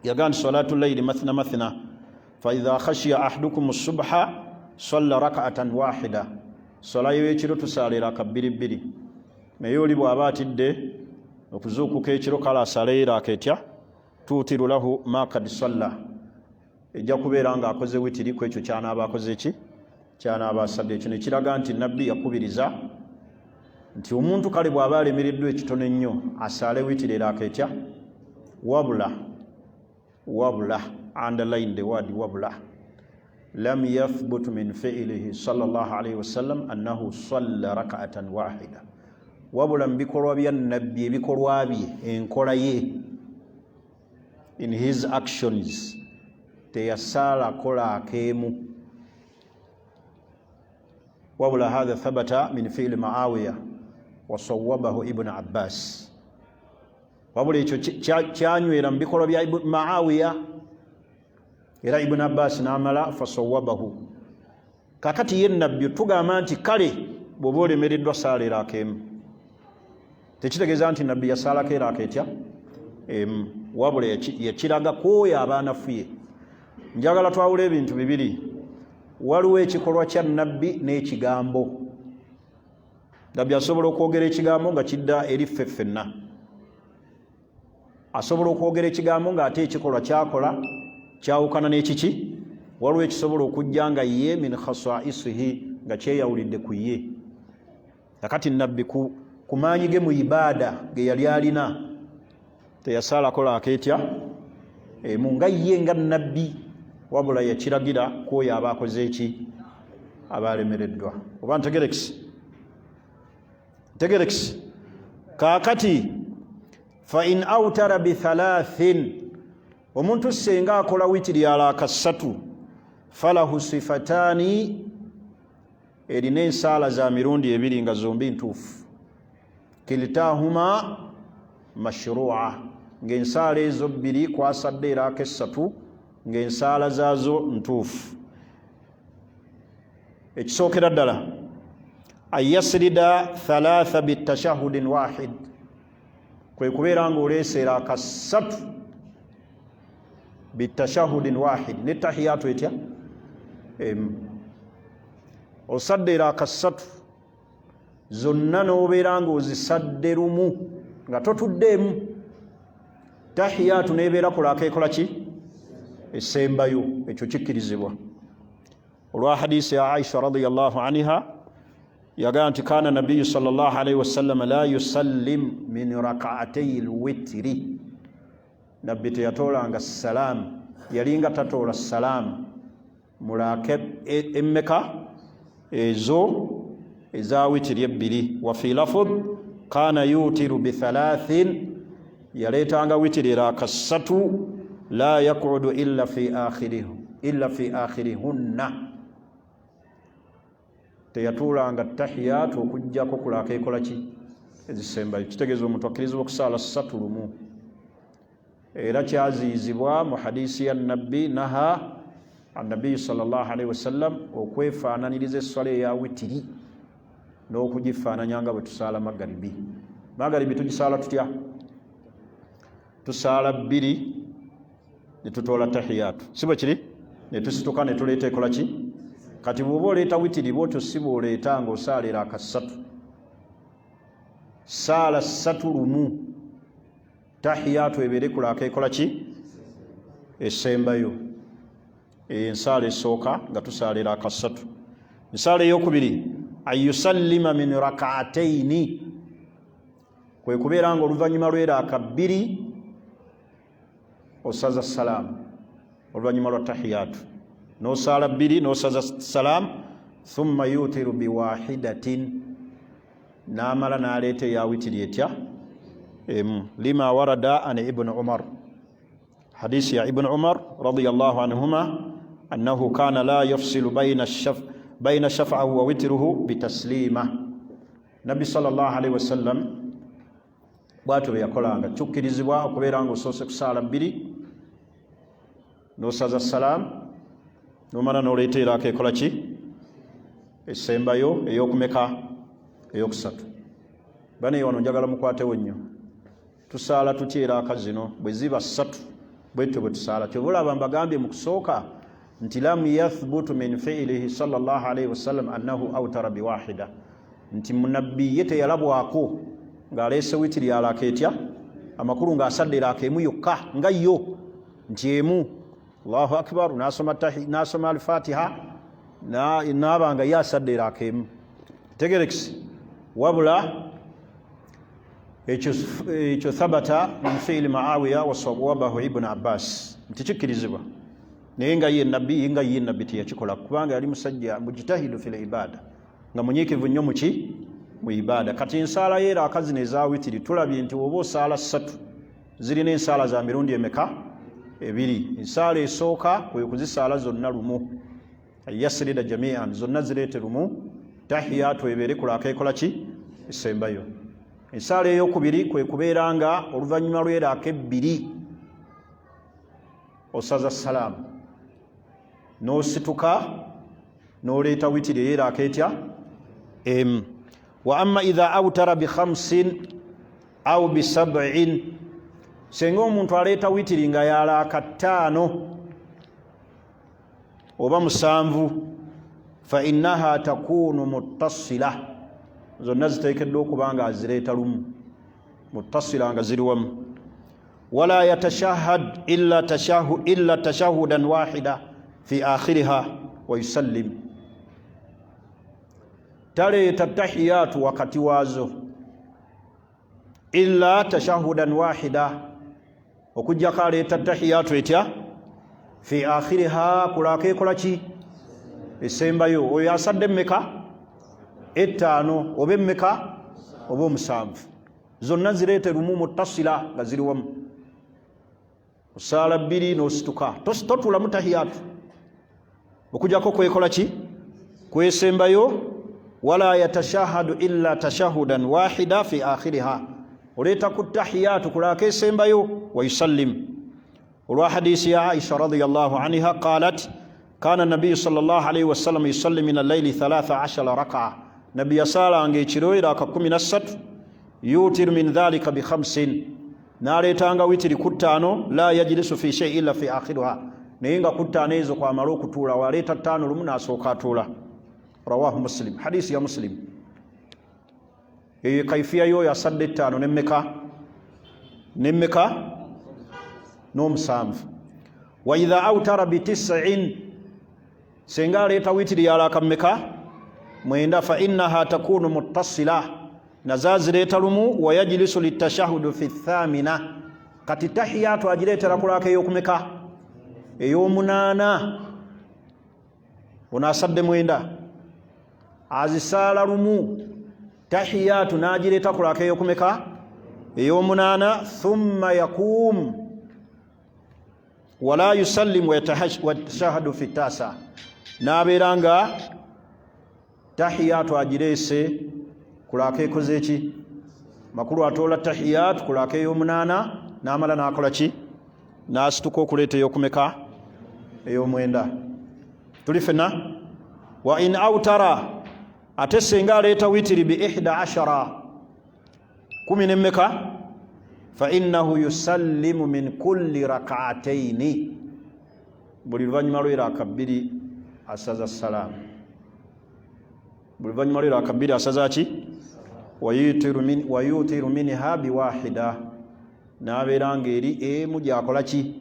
yagaa nti salatu llaili mathna mathna faidha khashiya ahadukum subha salla rakaatan wahida. Swala y'ekiro tusaala eraaka bbiri bbiri, naye oli bw'aba atidde okuzuukuka ekiro kale asale eraaka etya, tuutiru lahu ma kad salla, ejja kubeera ng'akoze witiri ku ekyo kyanaaba akoze ki, kyanaaba asadde. Ekyo ne kiraga nti Nabbi yakubiriza nti omuntu kale bw'aba alemereddwa ekitono ennyo asaale witiri eraaka etya. Wabula, wabula, underline the word wabula, lam yathbut min fiilihi sallallahu alaihi wasallam annahu salla rak'atan wahida. Wabula mu bikolwa bya Nabbi, ebikolwa bye, enkola ye, in his actions, teyasaala kola akeemu. Wabula hatha thabata min fiili Maawiya wasawabahu Ibnu Abbas. Wabula ekyo kyanywera mu bikolwa bya Maawiya, era Ibuni Abbas n'amala fasawabahu. Kakati ye Nabbi tugamba nti kale bw'oba olemereddwa saala eraaka emu, tekitegeeza nti Nabbi yasaalako eraaka etya emu, wabula yakiraga kwoyo abaanafuye. Njagala twawula ebintu bibiri, waliwo ekikolwa kya Nabbi n'ekigambo. Nabbi asobola okwogera ekigambo nga kidda eri ffe ffenna, asobola okwogera ekigambo ng'ate ekikolwa kyakola kyawukana n'ekiki. Waliwo ekisobola okujja nga ye min khasaisihi, nga kyeyawulidde ku ye. Kakati Nabbi ku maanyi ge mu ibaada ge yali alina teyasaalako laaka etya emu nga ye nga Nabbi, wabula yakiragira kwoyo aba akoze eki, aba alemereddwa. Oba ntegerekisi, ntegerekisi. Kaakati fa in autara bithalathin, omuntu senga akola witiri alaaka ssatu, falahu sifataani, erina ensaala za mirundi ebiri nga zombi ntuufu, kiltahuma mashrua, ng'ensaala ezo bbiri kwasadde eraaka essatu ng'ensaala zaazo ntuufu. Ekisookera ddala, anyasrida thalatha bitashahudin wahid, kwe kubeera ng'oleese eraaka ssatu bitashahudin wahid, ne tahiyatu etya emu. Osadde eraaka ssatu zonna n'obeera ng'ozisadde lumu nga totuddeemu, tahiyatu n'ebeera kulaaka ekola ki, esembayo. Ekyo kikkirizibwa olwa hadisi ya Aisha radiyallahu anha, yagaa nti kana nabiyu sallallahu alaihi wasallam la yusallim min rak'atay lwitri, Nabbi teyatoolanga salaamu, yalinga tatoola salaamu. Mulaaka emmeka ezo eza witiri ebbiri? Wa fi lafud kana yutiru bithalathin, yaleetanga witiri eraaka ssatu, la yaqudu illa fi akhirihunna, teyatuulanga tahiyatu okuggyako kulaaka ekola ki? Ezisembayo. Kitegeeza omuntu akkirizibwa okusaala ssatu lumu. Era kyaziyizibwa mu hadisi ya Nabbi, naha annabiyu sallallahu alaihi wasallam, okwefaananyiriza esswala eya witiri n'okugifaananya nga bwe tusaala magaribi. Magaribi tugisaala tutya? Tusaala bbiri ne tutoola tahiyatu, si bwe kiri? Ne tusituka ne tuleeta ekola ki? Kati bw'oba oleeta witiri bwotyo si bw'oleeta ng'osaala eraaka ssatu. Saala ssatu lumu, tahiyatu ebeere kulaaka ekola ki? Esembayo. Ensaala esooka nga tusaala eraaka ssatu. Ensaala eyokubiri, an yusallima min rakaataini, kwe kubeera nga oluvannyuma lw'eraaka bbiri osaza salaamu, oluvannyuma lwa tahiyatu n'osaala bbiri n'osaza salaamu. Thumma yutiru biwahidatin, n'amala n'aleeta eya witiri etya? Emu. Lima warada an Ibuni Umar, hadisi ya Ibuni Umar radiyallahu anhuma, annahu kana la yafsilu baina shafaahu wa witiruhu bitaslima. Nabbi sallallahu alaihi wasallam bwatyo bwe yakolanga. Kyukkirizibwa okubeera nga osoose kusaala bbiri n'osaza salaamu, nomala n'oleeta eraako ekola ki? Esembayo, ey'okumeka? Eyokusatu. Bane wano njagala mukwatewo nnyo. Tusaala tutya eraaka zino bwe ziba ssatu? Bwetyo bwe tusaala. Kyova olaba mbagambye mu kusooka nti lam yathbutu min fiilihi sallallahu alaihi wasallam annahu autara biwahida, nti munabbi ye teyalabwako ng'aleese witiri alaaka etya, amakulu ng'asadde eraaka emu yokka nga yo nti emu, Allahu akbar, n'asoma alfatiha n'aba nga ye asadde eraaka emu. Tegerekisi. Wabula ekyo thabata min fiili Maawiya wasawabahu Ibuni Abbas, nti kikkirizibwa, naye nga ye nabbi teyakikola, kubanga yali musajja mujtahidu fil ibada, nga munyiikivu nnyo muki? Mu ibada. Kati ensaala ye eraaka zino eza witiri, tulabye nti oba osaala ssatu zirina ensaala za mirundi emeka? Ebiri. Ensaala esooka kwe kuzisaala zonna lumu, yasirida jamian, zonna zireete lumu, tahiyatu ebeere kulaaka ekola ki? Esembayo. Ensaala eyokubiri kwe kubeera nga oluvannyuma lw'eraaka ebbiri osaza salaamu n'osituka n'oleeta witiri ey'eraaka etya? Emu. Wa amma idha autara bikhamsin au bisab'in, senga omuntu aleeta witiri nga yalaaka ttaano oba musanvu, fa innaha takunu muttasila, zonna ziteekeddwa okuba nga azireeta lumu, muttasila, nga ziri wamu. Wala yatashahad illa tashahudan wahida fi akhiriha wa yusallim, taleeta tahiyatu wakati waazo, illa tashahudan wahida, okujjako aleeta tahiyatu etya? Fi akhiriha, kulaako ekola ki? Esembayo. Oyo asadde emmeka? Ettaano oba emmeka oba omusanvu, zonna zireete lumu, muttasila, nga ziri wamu. Osaala bbiri n'osituka, totuulamu tahiyatu okujjako kwekola ki? Kwesembayo. Wala yatashahadu illa tashahudan wahida fi akhiriha, oleeta ku tahiyatu kulaako esembayo, wayusallim. Olwa hadisi ya Aisha radiyallahu anha, qalat kana nabiyu sallallahu alaihi wasallam yusalli min allaili 13 rakaa, nabbi yasaalanga ekiro eraaka 13, yutiru min dhalika bikhamsin, n'aleetanga witiri ku ttaano, la yajlisu fi shei illa fi akhiriha, naye nga ku ttaano ezo kwamala okutuula, waleeta ttaano lumu n'asooka atuula. Rawahu Muslim, hadisi ya Muslim. Eyo kaifiya y'oyo asadde ettaano nemmeka nemmeka n'omusanvu. Wa idha autara bitisin, senga aleeta witiri yalaaka mmeka? Mwenda. Fa innaha takunu muttasila, nazo azireeta lumu. Wayajlisu litashahudu fi thamina, kati tahiyatu agireetera kulaaka ey'okumeka? Ey'omunaana. Ono asadde mwenda, azisaala lumu, tahiyatu n'agireeta ku laka eyokumeka? Ey'omunaana. Thumma yaquum wala yusallimu wayatashahadu fi tasa, n'abeera nga tahiyatu agireese ku laka ekoze ki? Makulu atoola tahiyatu ku laka ey'omunaana, n'amala n'akola ki? N'asituka okuleeta ey'okumeka? Ey'omwenda. Tuli fenna? Wa in autara, ate senga aleeta witiri bi ihda ashara, kumi nemmeka, fa innahu yusallimu min kulli rakaataini, buli luvannyuma lweraaka bbiri asaza salaamu. Buli luvannyuma lweraaka bbiri asaza ki? Wayutiru minha biwahida, n'abeera ng'eri emu gyakola ki?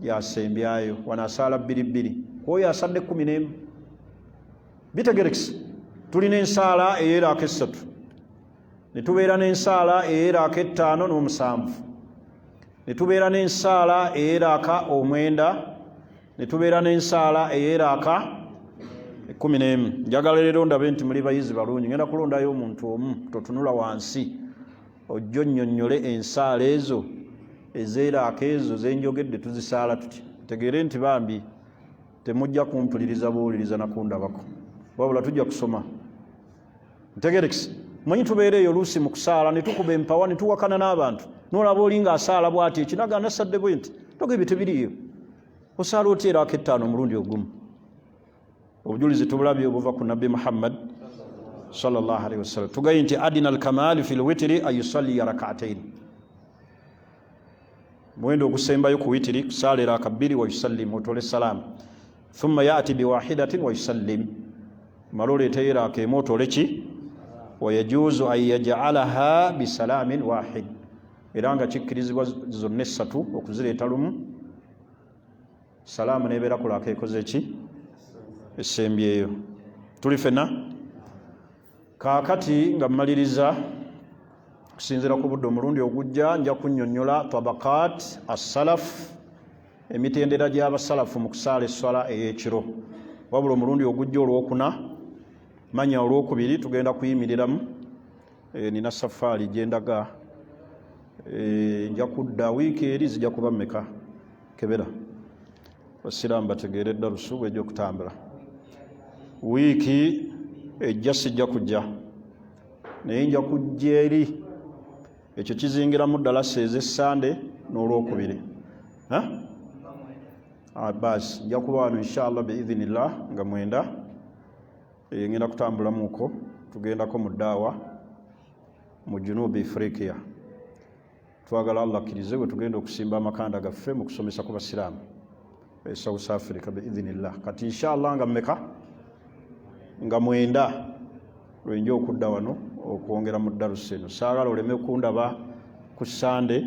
Gyasembyayo. Wano asaala bbiri bbiri kwoyo asadde 11. Bitegerekise? Tulina ensaala eyeraako essatu, ne tubeera n'ensaala eyeraako ettaano n'omusanvu, ne tubeera n'ensaala eyeraaka omwenda, ne tubeera n'ensaala eyeraaka 11. Njagala leero ndabe nti muli bayizi balungi. Ngenda kulondayo omuntu omu, totunula wansi, ojja onnyonnyole ensaala ezo ezeeraaka ezo zenjogedde tuzisaala tutya. Tegeere nti bambi temujja kumpuliriza buwuliriza nakundabako, wabula tujja kusoma. Ntegerekise? Manyi tubeera eyo oluusi mu kusaala ne tukuba empawa ne tuwakana n'abantu, nolaba oli ng'asaala bw'ati, ekinaga nasadde bwe nti toga, ebyo tebiriiyo. Osaala otya eraako ettaano omulundi ogumu? Obujulizi tubulabye obuva ku Nabbi Muhammad sallallahu alaihi wasallam. Tugaye nti adina alkamali fi lwitiri ayusalliya rakaatain, muwendo ogusembayo ku witiri kusaala eraaka bbiri, wayusallim, otole salaamu, thumma yati biwahidatin wayusallim, mala oleeteyo eraaka emu otole ki? Wayajuuzu an yajalaha bisalaamin wahid, era nga kikkirizibwa zonna essatu okuzireeta lumu, salaamu nebeera kulaaka ekoze ki? Esembyeyo. Tuli fena? Kaakati nga mmaliriza, kusinziira ku budde, omulundi ogujja nja kunnyonnyola tabakat assalaf, emitendera gy'abasalafu mu kusaala esswala ey'ekiro. Wabula omulundi ogujja olwokuna, manya olwokubiri, tugenda kuyimiriramu. Nina safaari gyendaga, nja kudda wiiki eri. Zijja kuba mmeka? Kebera basiraamu bategeere eddalusu bwejja okutambula. Wiiki ejja sijja kujja, naye nja kujja eri. Ekyo kizingiramu ddalasa ez'essande n'olwokubiri. Basi nja kuba wano inshallah biidhinillah nga 9. Ngenda kutambulamuko, tugendako mu ddaawa mu Junubi Ifriqiya. Twagala Allah akkirize bwe tugenda okusimba amakanda gaffe mu kusomesa ku basiraamu e South Africa biidhinillah. Kati inshallah nga mmeka? Nga 9 lwenja okudda wano okwongera mu darusi eno. Saagala oleme kundaba ku Sande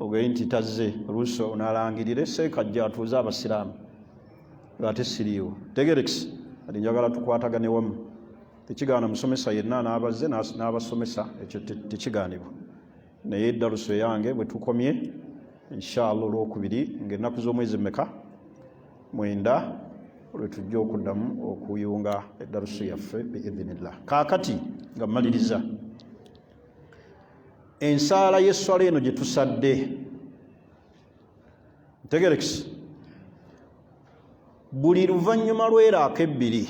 ogeye nti tazze, oluusi onalangirire seekajja atuuze abasiraamu ng'ate siriiwo. Tegerekisi? Kati njagala tukwatagane wamu. Tekigaana musomesa yenna n'abazze n'abasomesa, ekyo tekigaanibwa, naye eddaluso eyange bwe tukomye inshallah olwokubiri ng'ennaku z'omwezi mmeka? 9, lwe tujja okuddamu okuyunga eddaluso yaffe biidhinillah. Kaakati nga mmaliriza, ensaala y'esswala eno gye tusadde, ntegerekisi, buli luvannyuma lw'eraaka ebbiri,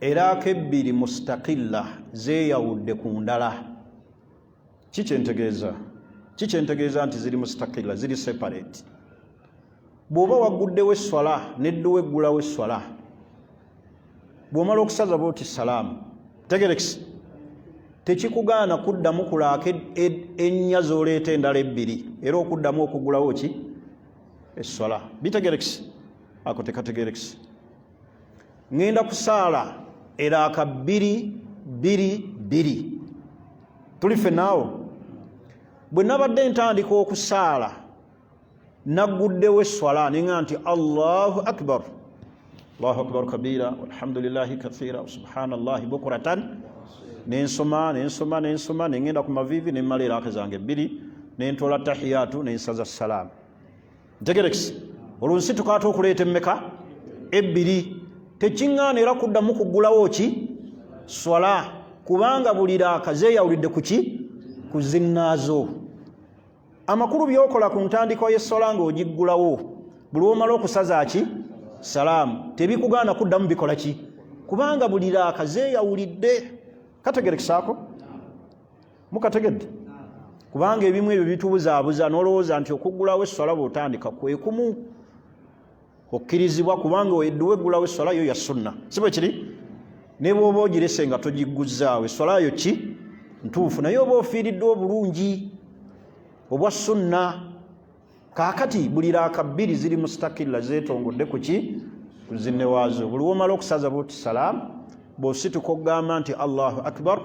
eraaka ebbiri mustakilla, zeeyawudde ku ndala. Kikyentegeeza kikyentegeeza nti ziri mustakilla, ziri separate. Bw'oba wagguddewo esswala nedduwa eggulawo esswala, bw'omala okusaza bwoti salaamu, tegerekisi, tekikugaana kuddamu kulaaka ennya z'oleeta endala ebbiri era okuddamu okugulawo ki? Esswala. Bitegerekisi? Ako tekategerekisi. Ŋŋenda kusaala eraaka bbiri bbiri bbiri. Tuli ffennaawo? Bwe nabadde ntandika okusaala, nagguddewo esswala neŋa nti Allahu akbar, Allahu akbar kabira, walhamdulillahi kathira, subhanallahi bukuratan, nensoma nensoma nensoma, nengenda ku maviivi, nemmala eraaka zange ebbiri, nentola tahiyatu, nensaza salaamu. Ntegerekisi? Olwo nsituka ate okuleeta emmeka? Ebbiri. Tekiŋŋaana era kuddamu kuggulawo ki swala, kubanga buli raaka zeeyawulidde ku ki ku zinnaazo. Amakulu by'okola ku ntandikwa y'esswala ng'ogiggulawo buli lw'omala okusaza ki salaamu tebikugaana kuddamu bikola ki, kubanga buli raaka zeeyawulidde. Kategerekesaako? Mukategedde? Kubanga ebimu ebyo bitubuzaabuza n'olowooza nti okuggulawo esswala bw'otandika kwe kumu okkirizibwa, kubanga edduwa eggulawo esswala yo ya sunna, si bwe kiri? Ne bw'oba ogirese nga togigguzzaawo esswala yo ki ntuufu, naye oba ofiiriddwa obulungi obwa sunna. Kaakati buli raaka bbiri ziri mustakilla, zeetongodde ku ki ku zinne waazo. Buli womala okusaza buti salaamu, bw'osituka okugamba nti Allahu akbar,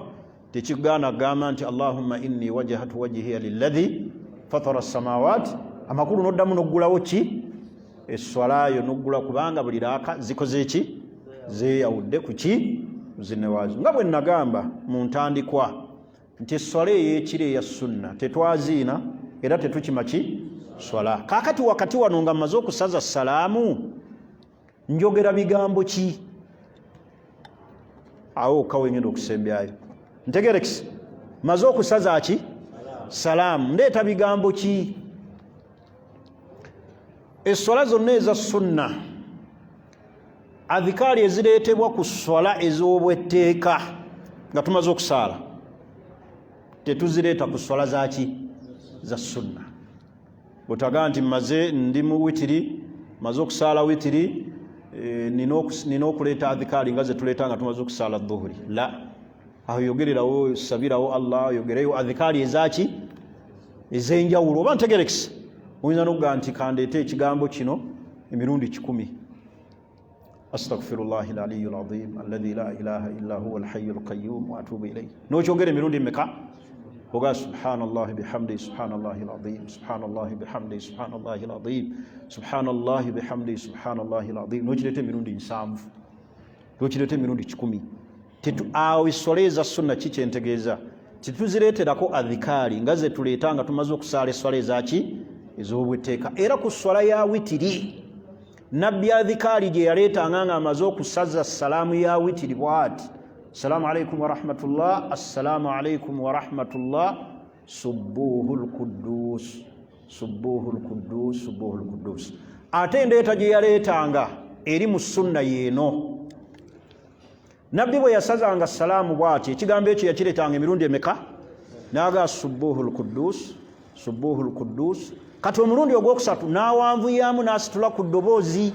tekigaana kugamba nti Allahumma inni wajahatu wajihiya lilladhi fatara samawati, amakulu n'oddamu n'oggulawo ki esswalayo n'oggula, kubanga buli raaka zikoze ki zeeyawudde ku ki zinne waazo. Nga bwe nagamba mu ntandikwa nti esswala ey'ekiro eya sunna tetwaziina era tetukima ki swala. Kaakati wakati wano nga mmaze okusaza salaamu njogera bigambo ki? Awo okka wengenda okusembyayo ntegerekisi, maze okusaza ki salaamu, ndeeta bigambo ki? Esswala zonna eza sunna, adhikaari ezireetebwa ku swala ez'obwetteeka nga tumaze okusaala tetuzireeta ku swala zaki za sunna. Bwetaga nti maze ndi mu witiri, maze okusaala witiri, nina okuleeta adhikaari nga zetuleeta nga tumaze okusaala dhuhuri. La, awo yogererawo, sabirawo Allah, yogereyo adhikaari ezaki ez'enjawulo. Oba ntegerekisa, oyinza n'okugamba nti kandeete ekigambo kino emirundi 100: astaghfirullahi alaliyu alazim alladhi la ilaha illa huwa alhayyu alqayyum wa atubu ilayhi. N'okyogera emirundi meka? Oga subhanallahi bihamdi subhanallahi alazim subhanallahi bihamdi subhanallahi alazim subhanallahi bihamdi subhanallahi alazim, n'okireeta emirundi 70, n'okireeta emirundi 100. Awo esswala eza sunna ki kyentegeeza tetuzireeterako adhikaari nga zetuleeta nga tumaze okusaala esswala ezaki ez'obwetteeka. Era ku swala ya witiri, nabbi adhikaari gye yaleetanga nga amaze okusaza salaamu ya witiri bwati: assalaamu alaikum warahmatullah, assalaamu alaikum warahmatullah, subuhu lkuddus, subuhu lkuddus, subuhu lkuddus. Ate endeeta gye yaleetanga eri mu sunna yeeno: nabbi bwe yasazanga salaamu bwati, ekigambo ekyo yakireetanga emirundi emeka? Naga subuhu lkuddus, subuhu lkuddus. Kati omulundi ogwokusatu n'awanvuyaamu n'asitula ku ddoboozi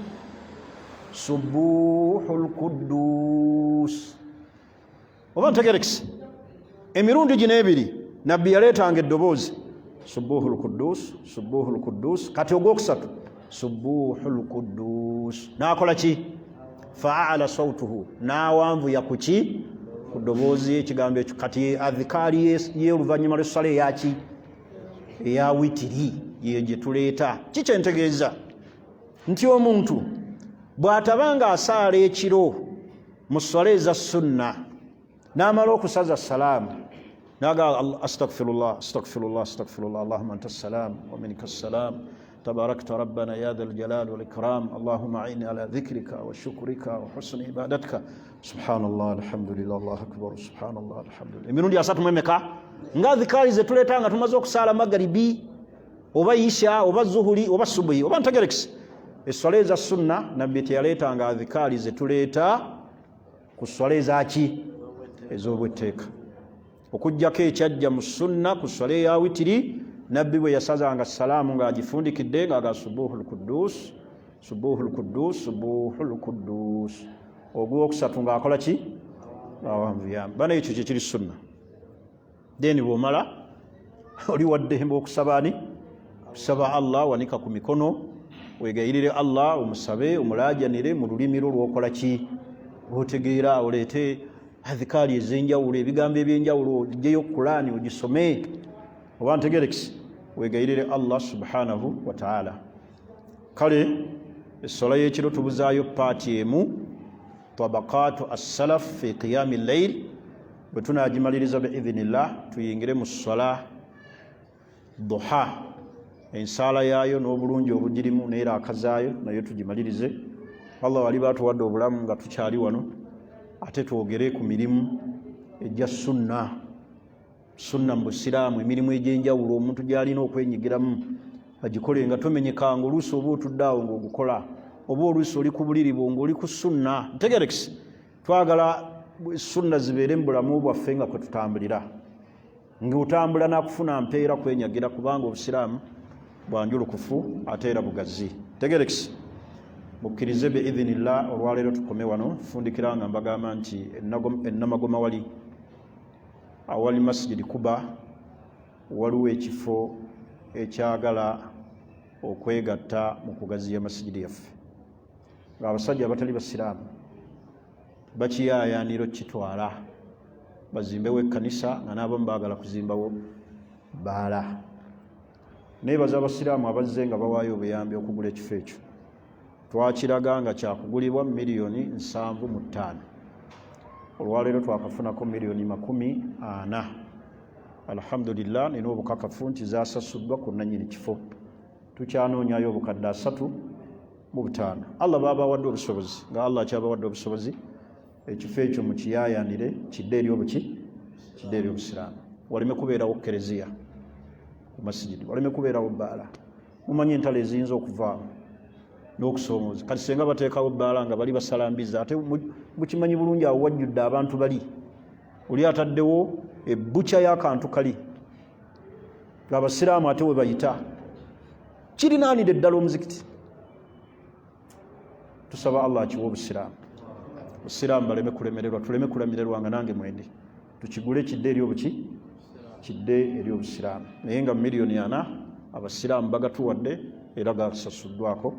subuhu lkuddus. Oba ntegerekise? Emirundi gino ebiri nabbi yaleetanga eddoboozi subuhu lkuddus, subuhu lkuddus. Kati ogwokusatu subuhu lkuddus, n'akola ki? Faala sautuhu, n'awanvuya ku ki ku ddoboozi ekigambo ekyo. Kati adhikaari y'oluvannyuma lw'essala eyaki eya witiri yeyo gye tuleeta. Kikyentegeeza nti omuntu bw'ataba nga asaala ekiro mu swala eza sunna n'amala okusaza salaamu naga astaghfirullah, astaghfirullah, astaghfirullah, allahumma anta salam wa minka salam, tabarakta rabbana ya dhal jalal wal ikram, allahumma aini ala dhikrika wa shukrika wa husni ibadatika, subhanallah, alhamdulillah, allahu akbar, subhanallah, alhamdulillah, emirundi asatu mu emeka, nga dhikari zetuleeta nga tumaze okusaala magaribi oba isha oba zuhuri oba subuhi. Oba ntegerekise? Esswala eza sunna nabbi teyaleetanga adhikaari zetuleeta ku swala ezaki ez'obwetteeka, okugjako ekyajja mu sunna ku swala eya witiri, nabbi bwe yasazanga salaamu ng'agifundikidde ng'aga subuhu lkuddus, subuhu lkuddus, subuhu lkuddus, ogwokusatu ng'akola ki awanvuyamba bana. Ekyo kyekiri sunna. Then bw'omala oli waddembe okusaba ani kusaba Allah, wanika ku mikono wegayirire Allah, omusabe, omulajanire mu lulimi lwo lwokola ki otegeera, oleete adhikaari ez'enjawulo, ebigambo ebyenjawulo, ogyeyo Kulaani ogisome. Oba ntegerekisi? Wegayirire Allah subhanahu wa taala. Kale essola y'ekiro tubuzaayo paati emu, tabaqatu assalaf fi qiyami llail. Bwe tunagimaliriza biidhinillah, tuyingire mu ssala duha, ensaala yaayo n'obulungi obugirimu n'eraaka zaayo, nayo tugimalirize. Allah waliba atuwadde obulamu nga tukyali wano, ate twogere ku mirimu ejja sunna, sunna mu Busiraamu, emirimu egy'enjawulo omuntu gy'alina okwenyigiramu agikole nga tomenyekanga. Oluusi oba otudde awo ng'ogukola, oba oluusi oli ku buliri bwo ng'oli ku sunna. Ntegerekisi, twagala sunna zibeere mu bulamu bwaffe nga kwe tutambulira, ng'otambula nakufuna mpeera kwenyagira, kubanga Obusiraamu bwanjulukufu ate era bugazi. Tegerekisi, mukkirize biidhinillah olwaleero tukome wano. Fundikira nga mbagamba nti ennamagoma wali awali Masjidi Kuba waliwo ekifo ekyagala okwegatta mu kugaziya masigidi yaffe, ng'abasajja abatali Basiraamu bakiyaayaanira okukitwala bazimbewo ekkanisa, nga n'abamu baagala kuzimbawo bbaala. Neebaza Abasiraamu abazze nga bawaayo obuyambi okugula ekifo ekyo. Twakiraga nga kyakugulibwa 75 miliyoni. Olwaleero twakafunako 40 miliyoni. Alhamdulillah, nina obukakafu nti zasasuddwa ku nanyini kifo. Tukyanoonyayo obukadde 35. Allah babawadde obusobozi, nga Allah akyabawadde obusobozi, ekifo ekyo mukiyaayanire kidde eri obuki, kidde eri Obusiraamu. Waleme kubeerawo kereziya ku masigidi, waleme kubeerawo bbaala. Mumanyi entalo eziyinza okuvaamu n'okusoomooza. Kati senga bateekawo bbaala nga bali basala mbizi, ate mukimanyi bulungi awo wajjudde abantu, bali oli ataddewo ebbuca y'akantu kali ng'Abasiraamu ate we bayita kirinaanire ddala omuzikiti. Tusaba Allah akiwa Obusiraamu, Obusiraamu baleme kulemererwa, tuleme kulemererwa nga nange mwendi. Tukigule kidde eri obuki, kidde eri Obusiraamu. Naye nga 40 miliyoni Abasiraamu bagatuwadde era gasasuddwako.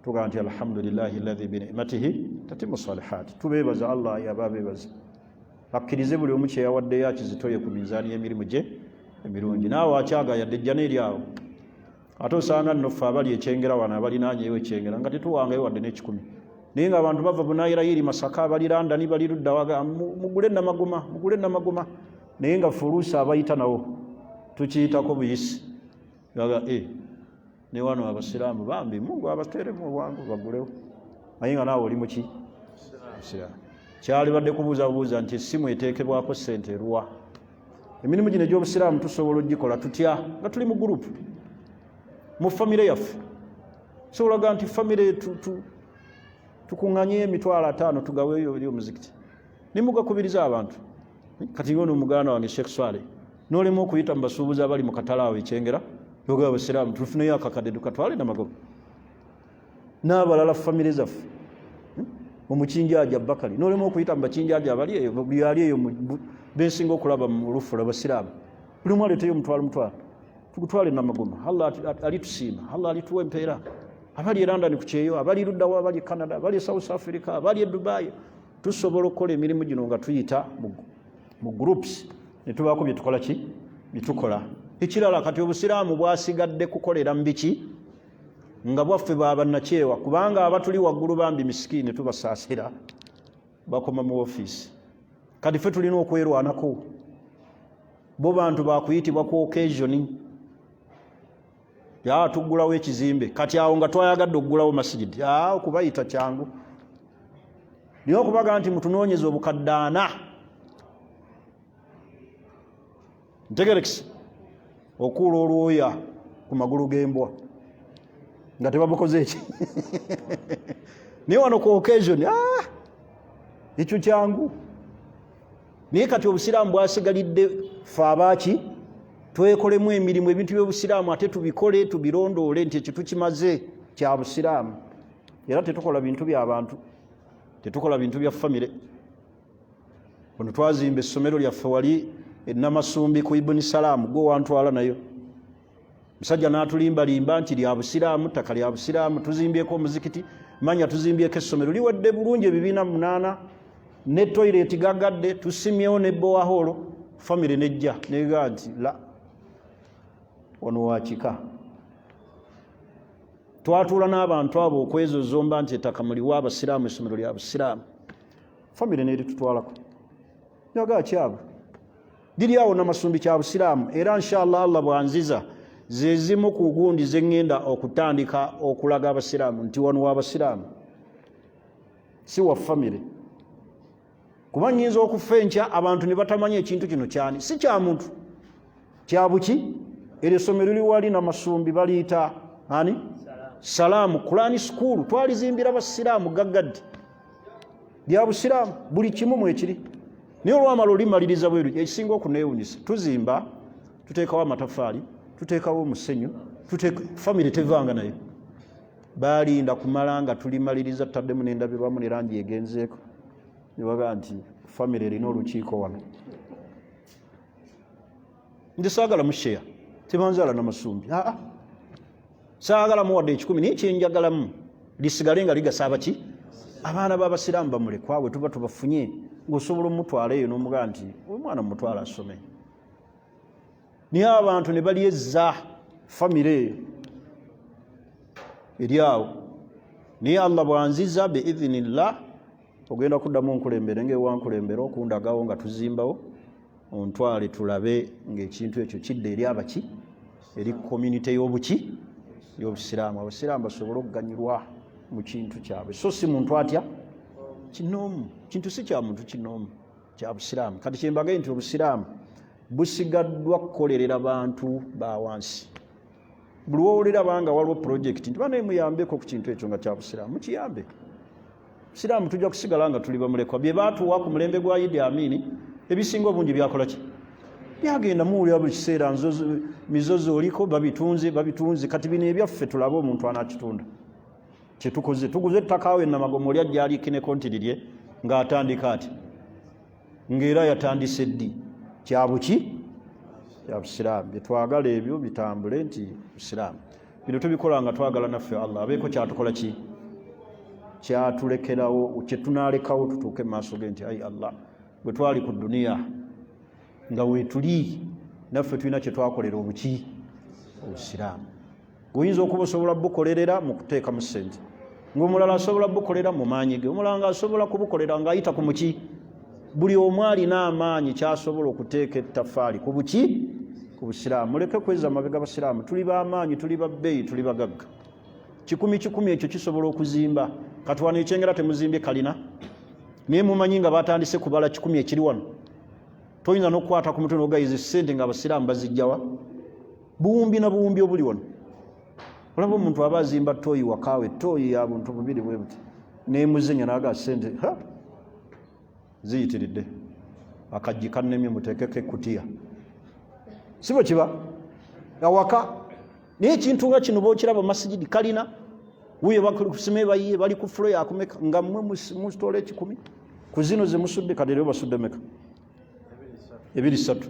Tugamba nti alhamdulillahi alladhi binimatihi tatimu salihat. Tubeebaza, Allah yaba abeebaza, akkirize buli omu kyeyawaddeyo akizitoye ku minzaani y'emirimu gye emirungi. Naawe akyagayadde ejjana eri awo. Ate osanga nno ffe abali ekyengera wano, abalinaanyeyo ekyengera, nga tetuwangayo wadde n'ekikumi, naye nga abantu bava Bunayirayiri, Masaka, bali Landani, bali ludda waga, mugule Namagoma, mugule Namagoma. Naye nga ffe oluusi abayita nawo tukiyitako buyisi gaga e ne wano Abasiraamu bambi Mungu abateeremu obwangu bagulewo. Naye nga naawe oli muki Musiraamu, kyalibadde kubuuza bubuuza nti essimu eteekebwako ssente eruwa? Emirimu gino egy'Obusiraamu tusobola ogikola tutya nga tuli mu gurupu, mu famire yaffe? Sobola ga nti famire tukuŋŋanyeyo 50,000 tugaweeyo eri omuzikiti, nimugakubiriza abantu. Kati ono muganda wange Sheikh Swale, nolema okuyita mu basuubuzi abali mu katale awo ekyengera, yoga Abasiraamu tufuneyo akakadde tukatwale Namagoba n'abalala, famire zaffe, omukinjaji Abakali, nolema okuyita mu bakinjaji abali eyo, buli ali eyo bensinga okulaba mu lufula Basiraamu, buli omu aleeteyo omutwalo mutwalo tugutwale Namagoma. Allah alitusiima, Allah alituwa empeera. Abali e London ku kyeyo, abali luddawo, abali e Canada, abali e South Africa, abali e Dubai, tusobola okukola emirimu gino nga tuyita mu groups ne tubaako bye tukola ki bye tukola. Ekirala, kati Obusiraamu bwasigadde kukolera mu biki nga bwaffe babannakyewa, kubanga abatuli waggulu bambi misikiini, tubasaasira, bakoma mu ofiisi. Kati ffe tulina okwerwanako. Bo bantu bakuyitibwa ku occasion ya tuggulawo ekizimbe. Kati awo nga twayagadde okugulawo masigidi, okubayita kyangu, naye okubaga nti mutunoonyeza obukadde 40, ntegerekisi okuula olwoya ku magulu g'embwa nga tebabukoze eki. Naye wano ku occasion, ekyo kyangu. Naye kati Obusiraamu bwasigalidde fe abaaki twekolemu emirimu, ebintu by'Obusiraamu ate tubikole, tubirondoole nti ekyo tukimaze kya Busiraamu. Era tetukola bintu by'abantu, tetukola bintu bya famire. Ono twazimba essomero lyaffe wali enamasumbi ku Ibuni Salaamu, gwe wantwala nayo. Musajja n'atulimbalimba nti lya Busiraamu, ttaka lya Busiraamu, tuzimbyeko omuzikiti, manya tuzimbyeko essomero liwadde bulungi, ebibiina munaana ne toyireti gagadde, tusimyewo ne borehole. Famire nejja negaa nti la, wano wakika. Twatuula n'abantu abo okwezozomba nti ettaka muliwa Abasiraamu, essomero lya Busiraamu. Famire neritutwalako yagaa kyabwe liri awo Namasumbi, kya Busiraamu. Era inshallah Allah bwanziza, zezimu ku gundi zeŋŋenda okutandika okulaga Abasiraamu nti wano wabasiraamu. Si wa famire, kuba nyinza okufa enkya abantu ne batamanya ekintu kino kyani. Si kya muntu, kya buki. Eryo essomero liwali Namasumbi, baliyita ani? Salaamu Kurani School. Twalizimbira basiraamu gaggadde, lya busiraamu, buli kimu mwekiri. Naye olwamala olimaliriza bweru, ekisinga okuneewunyisa, tuzimba, tuteekawo amatafaali, tuteekawo omusenyu, famire tevanga nayo. Balinda kumala nga tulimaliriza, tutaddemu nendabirwamu ne langi egenzeeko, nebagaa nti famire erina olukiiko wano. Nze saagala musheya, tebanzaala Namasumbi. Aa, saagalamu wadde 100, naye kyenjagalamu lisigale nga ligasa abaki, abaana b'abasiraamu bamulekwa. Bwe tuba tubafunye, ng'osobola omutwala eyo n'omugaa nti omwana mumutwala asome. Naye abantu ne balyezza famire eyo eri awo. Naye Allah bwanziza biidhinillah, ogenda kuddamu nkulembere ngaewankulembere okundagawo nga tuzimbawo, ontwale tulabe ngaekintu ekyo kidda eri abaki, eri community y'obuki, y'obusiraamu, abasiraamu basobole okuganyulwa mu kintu kyabwe, so si muntu atya kinoomu. Kintu si kya muntu kinoomu, kya busiraamu. Kati kyembagaye nti obusiraamu busigaddwa kukolerera bantu ba wansi. Buli wowulira banga waliwo pulojekiti nti banaye muyambeko ku kintu ekyo nga kya busiraamu, mukiyambe. Busiraamu tujja kusigala nga tuli bamulekwa. Bye baatuwa ku mulembe gwa Idi Amini ebisinga obungi byakola ki? Byagenda. Muwulira buli kiseera mizozo oliko, babitunze, babitunze. Kati bino ebyaffe tulabe omuntu anakitunda. Kyetukoze, tuguze ettaka awo enamagomo, oli ajja alikineko nti lirye, ng'atandika ati ng'era yatandise ddi. Kyabuki? Kya busiraamu. Byetwagala ebyo bitambule nti busiraamu. Bino tubikola nga twagala naffe Allah abeeko kyatukola ki, kyatulekerawo, kyetunalekawo tutuuke mu maaso ge nti ai Allah, bwe twali ku duniya nga weetuli naffe tulina kyetwakolera obuki, obusiraamu. Oyinza okuba osobola bukolerera mu kuteekamu ssente, ng'omulala asobola bukolera mu maanyi ge, omulala ng'asobola kubukolera ng'ayita ku muki. Buli omu alina amaanyi kyasobola okuteeka ettafaali ku buki, ku busiraamu. Muleke kweza mabega. Basiraamu tuli b'amaanyi, tuli babbeeyi, tuli bagagga. Kikumi kikumi ekyo kisobola okuzimba. Kati wano ekyengera temuzimbye kalina, naye mumanyi nga batandise kubala 100 ekiri wano. Toyinza n'okukwata ku mutwe n'ogayiza essente nga abasiraamu bazijjawa. Buwumbi na buwumbi obuli wano. Olaba omuntu aba azimba toyi wakaawe, toyi ya buntu bubiri bwe buti, nemuzenya naga sente ziyitiridde, akajji kannemye, muteekeko ekutiya. Si bwe kiba awaka? Naye ekintu nga kino bokiraba, masigidi kalina wuyo bakusime bayiye bali ku fulo yakumeka nga mmwe musitoola 100 ku zino zemusudde. Kati rero basudde meka? Ebiri satu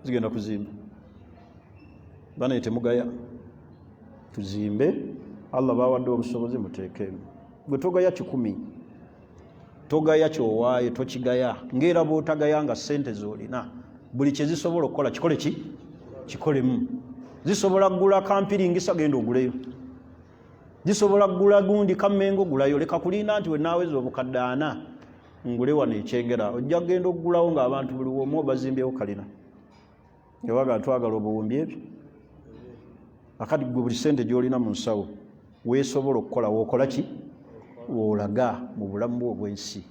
zigenda kuzimba. Banaye temugaya, tuzimbe. Allah bawadde obusobozi, muteekeemu. Gwe togaya 100, togaya kyowaayo, tokigaya. Ngaera bwotagaya nga sente zolina buli kyezisobola okukola, kikole ki, kikolemu. Zisobola kugula kampiringisa, genda oguleyo. Zisobola kugula gundi kammengo, gulayo. Leka kulinda nti wenaaweza obukadde 40 ngule wano ekyengera. Ojja kugenda okugulawo ng'abantu buli womu bazimbyewo kalina, ewaga twagala obuwumbi ebyo. Akati gwe buli sente gyolina mu nsawo weesobola okukola, wookola ki, woolaga mu bulamu bwo obw'ensi.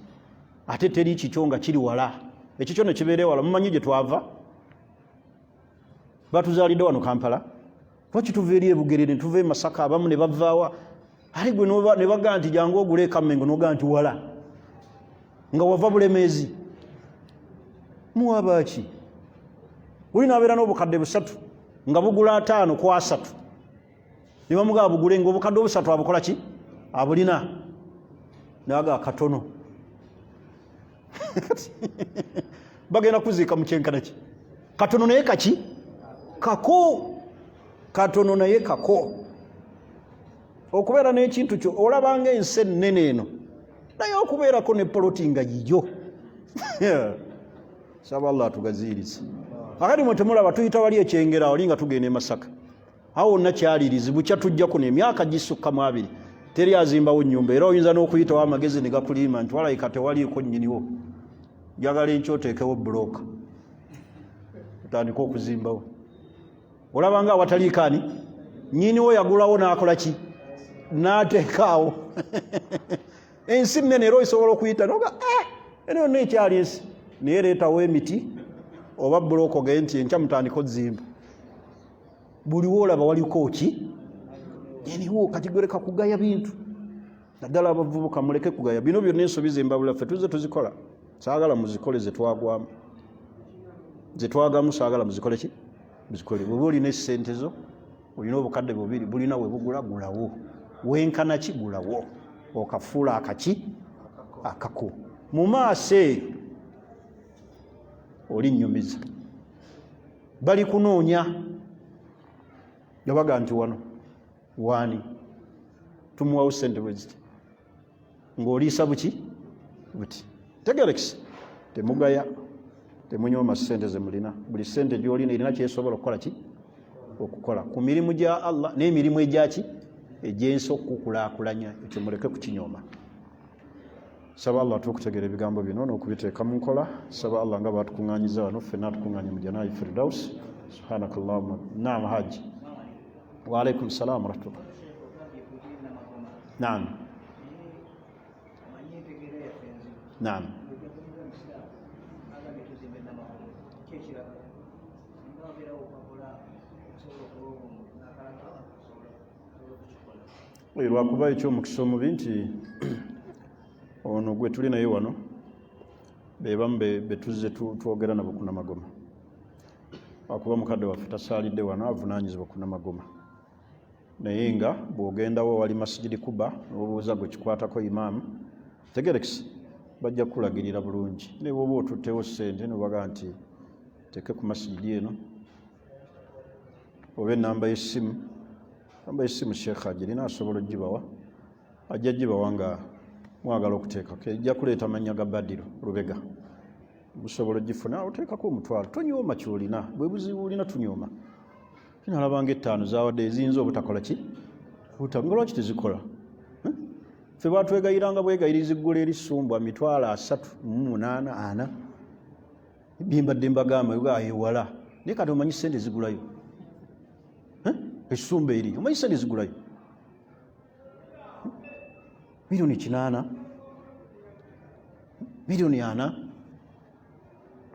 Ate teri kikyo nga kiri wala, ekikyo ne kibeera ewala. Mumanyi gye twava? Batuzaalidde wano Kampala. Lwaki tuva eri Ebugerere, ne tuva e Masaka, abamu ne bavaawa? Ali gwe ne bagaa nti jangu ogule ekammengo, nogaa nti wala, nga wava Bulemeezi. Muwabaaki? Oli nabeera n'obukadde 300 nga bugula 50 ku 3, ne bamugaa bugule, nga obukadde 300 abukola ki? Abulina, naga katono. Bagenda kuziika mu kyenkana ki? Katono naye kaki kako, katono naye kako. Okubeera n'ekintu kyo, olabanga ensi ennene eno, naye okubeerako ne poloti nga yiyo. Saba Allah atugaziirize. Akati mwe temulaba tuyita wali ekyengera, wali nga tugenda e Masaka, awo wonna kyalirizi. Bukya tujja kuno, emyaka gisukka mu 20 teri azimbawo nnyumba. Era oyinza n'okuyitawo amagezi ne gakuliima nti walayika tewaliiko nnyiniwo, njagala enkya oteekewo bulooka otandike okuzimbawo. Olabanga awataliiko ani nnyiniwo, yagulawo n'akola ki? N'ateekaawo. Ensi nnene era osobola okuyita noga eh, eno yonna ekyali ensi, naye leetawo emiti oba bulooka ogende nti enkya mutandika ozimba. Buli woolaba waliko ki eriwo. Kati gwereka kugaya bintu, naddala abavubuka muleke kugaya bino byonna. Ensobi zembabula ffe tuzze tuzikola, saagala muzikole. Zetwagwamu, zetwagamu, saagala muzikole. Ki muzikole? Bweba olina esente zo, olina obukadde bubiri, bulina webugula, gulawo. Wenkana ki, gulawo, okafuula akaki akako mu maaso eyo olinyumiza. Bali kunoonya yabaga nti wano waani tumuwawo sente bweziti ng'oliisa buki buti. Tegerekisi, temugaya, temunyooma sente zemulina. Buli sente gyolina erina kyesobola okukola ki okukola ku mirimu gya Allah n'emirimu egyaki egyensi okukulaakulanya. Ekyo muleke kukinyooma. Saba Allah atukutegeera ebigambo bino n'okubiteeka mu nkola. Saba Allah nga batukuŋŋanyiza wano ffenna atukuŋŋanye mu janayi firdaus. Subhanakallahumma. Naam haji. Waalaikum salam warahmatullah. Naam, naam. Lwakuba ekyomukisa omubi nti ono gwe tuli naye wano bebamu betuzze twogera nabo kunamagoma, lwakuba mukadde waffe tasaalidde wano, avunaanyizibwa kunamagoma. Naye nga bw'ogendawo wali Masigidi Kuba n'obuuza gwe kikwatako, imaamu tegerekisi, bajja kukulagirira bulungi. Ne bwoba otuttewo ssente nobaga nti teeke ku masigidi eno oba enamba y'essimu, namba y'essimu Sheekh agirina, asobola ogibawa, ajja gibawa nga mwagala okuteekako. Ejja kuleeta mannya ga Badiro Lubega, musobola ogifuna. Oteekako omutwalo, tonyooma kyolina. Bwe buzibu olina, tunyooma. Kinalabanga ettaano zawadde eziyinza obutakola ki, nga lwaki tezikola? Ffe batwegayiranga bwegayirizi ggula eri sumbwa 380,000 ana bimbadde mbagamba ewala. Naye kati omanyi sente zigulayo esumba eri, omanyi sente zigulayo 8 miliyoni, 40 miliyoni,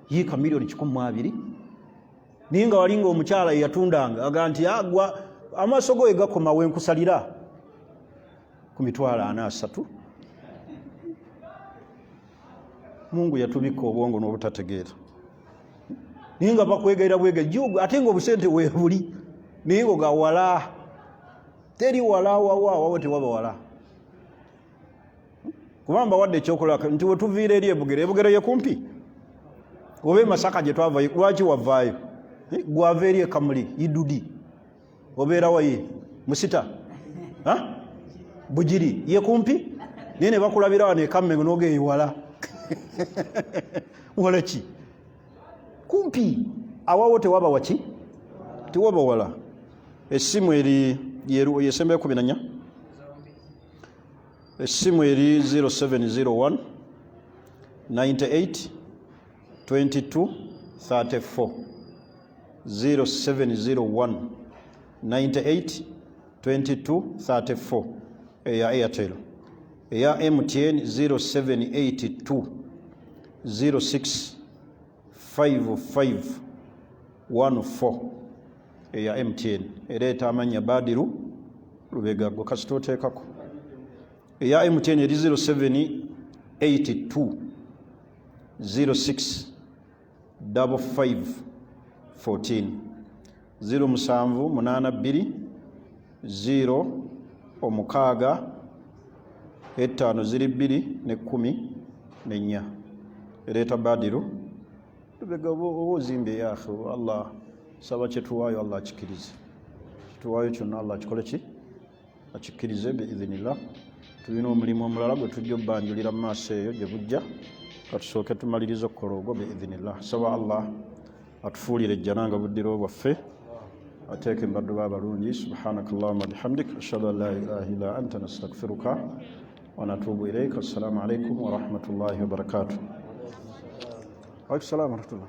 yiika 120 miliyoni. Naye nga walinga omukyala eyatundanga aga nti agwa amaaso go egakoma wenkusalira ku 430 miliyoni. Mungu yatubikka obwongo n'obutategeera, naye nga bakwegayira bwega, ate nga obusente webuli, naye nga ogawala teri wala wawa wawa tewaba wala. Kuba mbawadde ekyokulaba nti wetuviira eri ebugere, ebugere ye kumpi oba emasaka gye twava. Lwaki wavaayo? Gwava eri ekamuli idudi, obeera waye musita bugiri ye kumpi, naye ne bakulabira wano ekamme nogeewala wala ki kumpi awawo tewaba waki tewaba wala. Essimu eri yesembayo 14. Essimu eri 0701 98 22 34, 0701 98 22 34 eya Airtel. Eya MTN 0782 06 55 14 eya MTN ereeta amannya Badiru Lubega. Gwe kasita oteekako eya MTN eri 0782 06 55 14, 0782 0 6 5 ziri 2 ne 14, ereeta Badiru Lubega. Oba ozimbye yaakhe, Allah saba kyetuwaayo Allah akikirize. Kyetuwaayo kyonna Allah akikole ki akikkirize biidhinillah. Tulina omulimu omulala gwe tujja obbanjulira mu maaso eyo gye bujja. Katusooke tumalirize okukola ogwo biidhinillah. Saba Allah atufuulire ejjana nga buddiro bwaffe, ateeke mbaddu b'abalungi. Subhanaka allahuma bihamdik, ashhadu an la ilaha illa anta, nastagfiruka wa natubu ilaik. Assalamu alaikum warahmatullahi wabarakatuh. Waalaikum salam warahmatullah.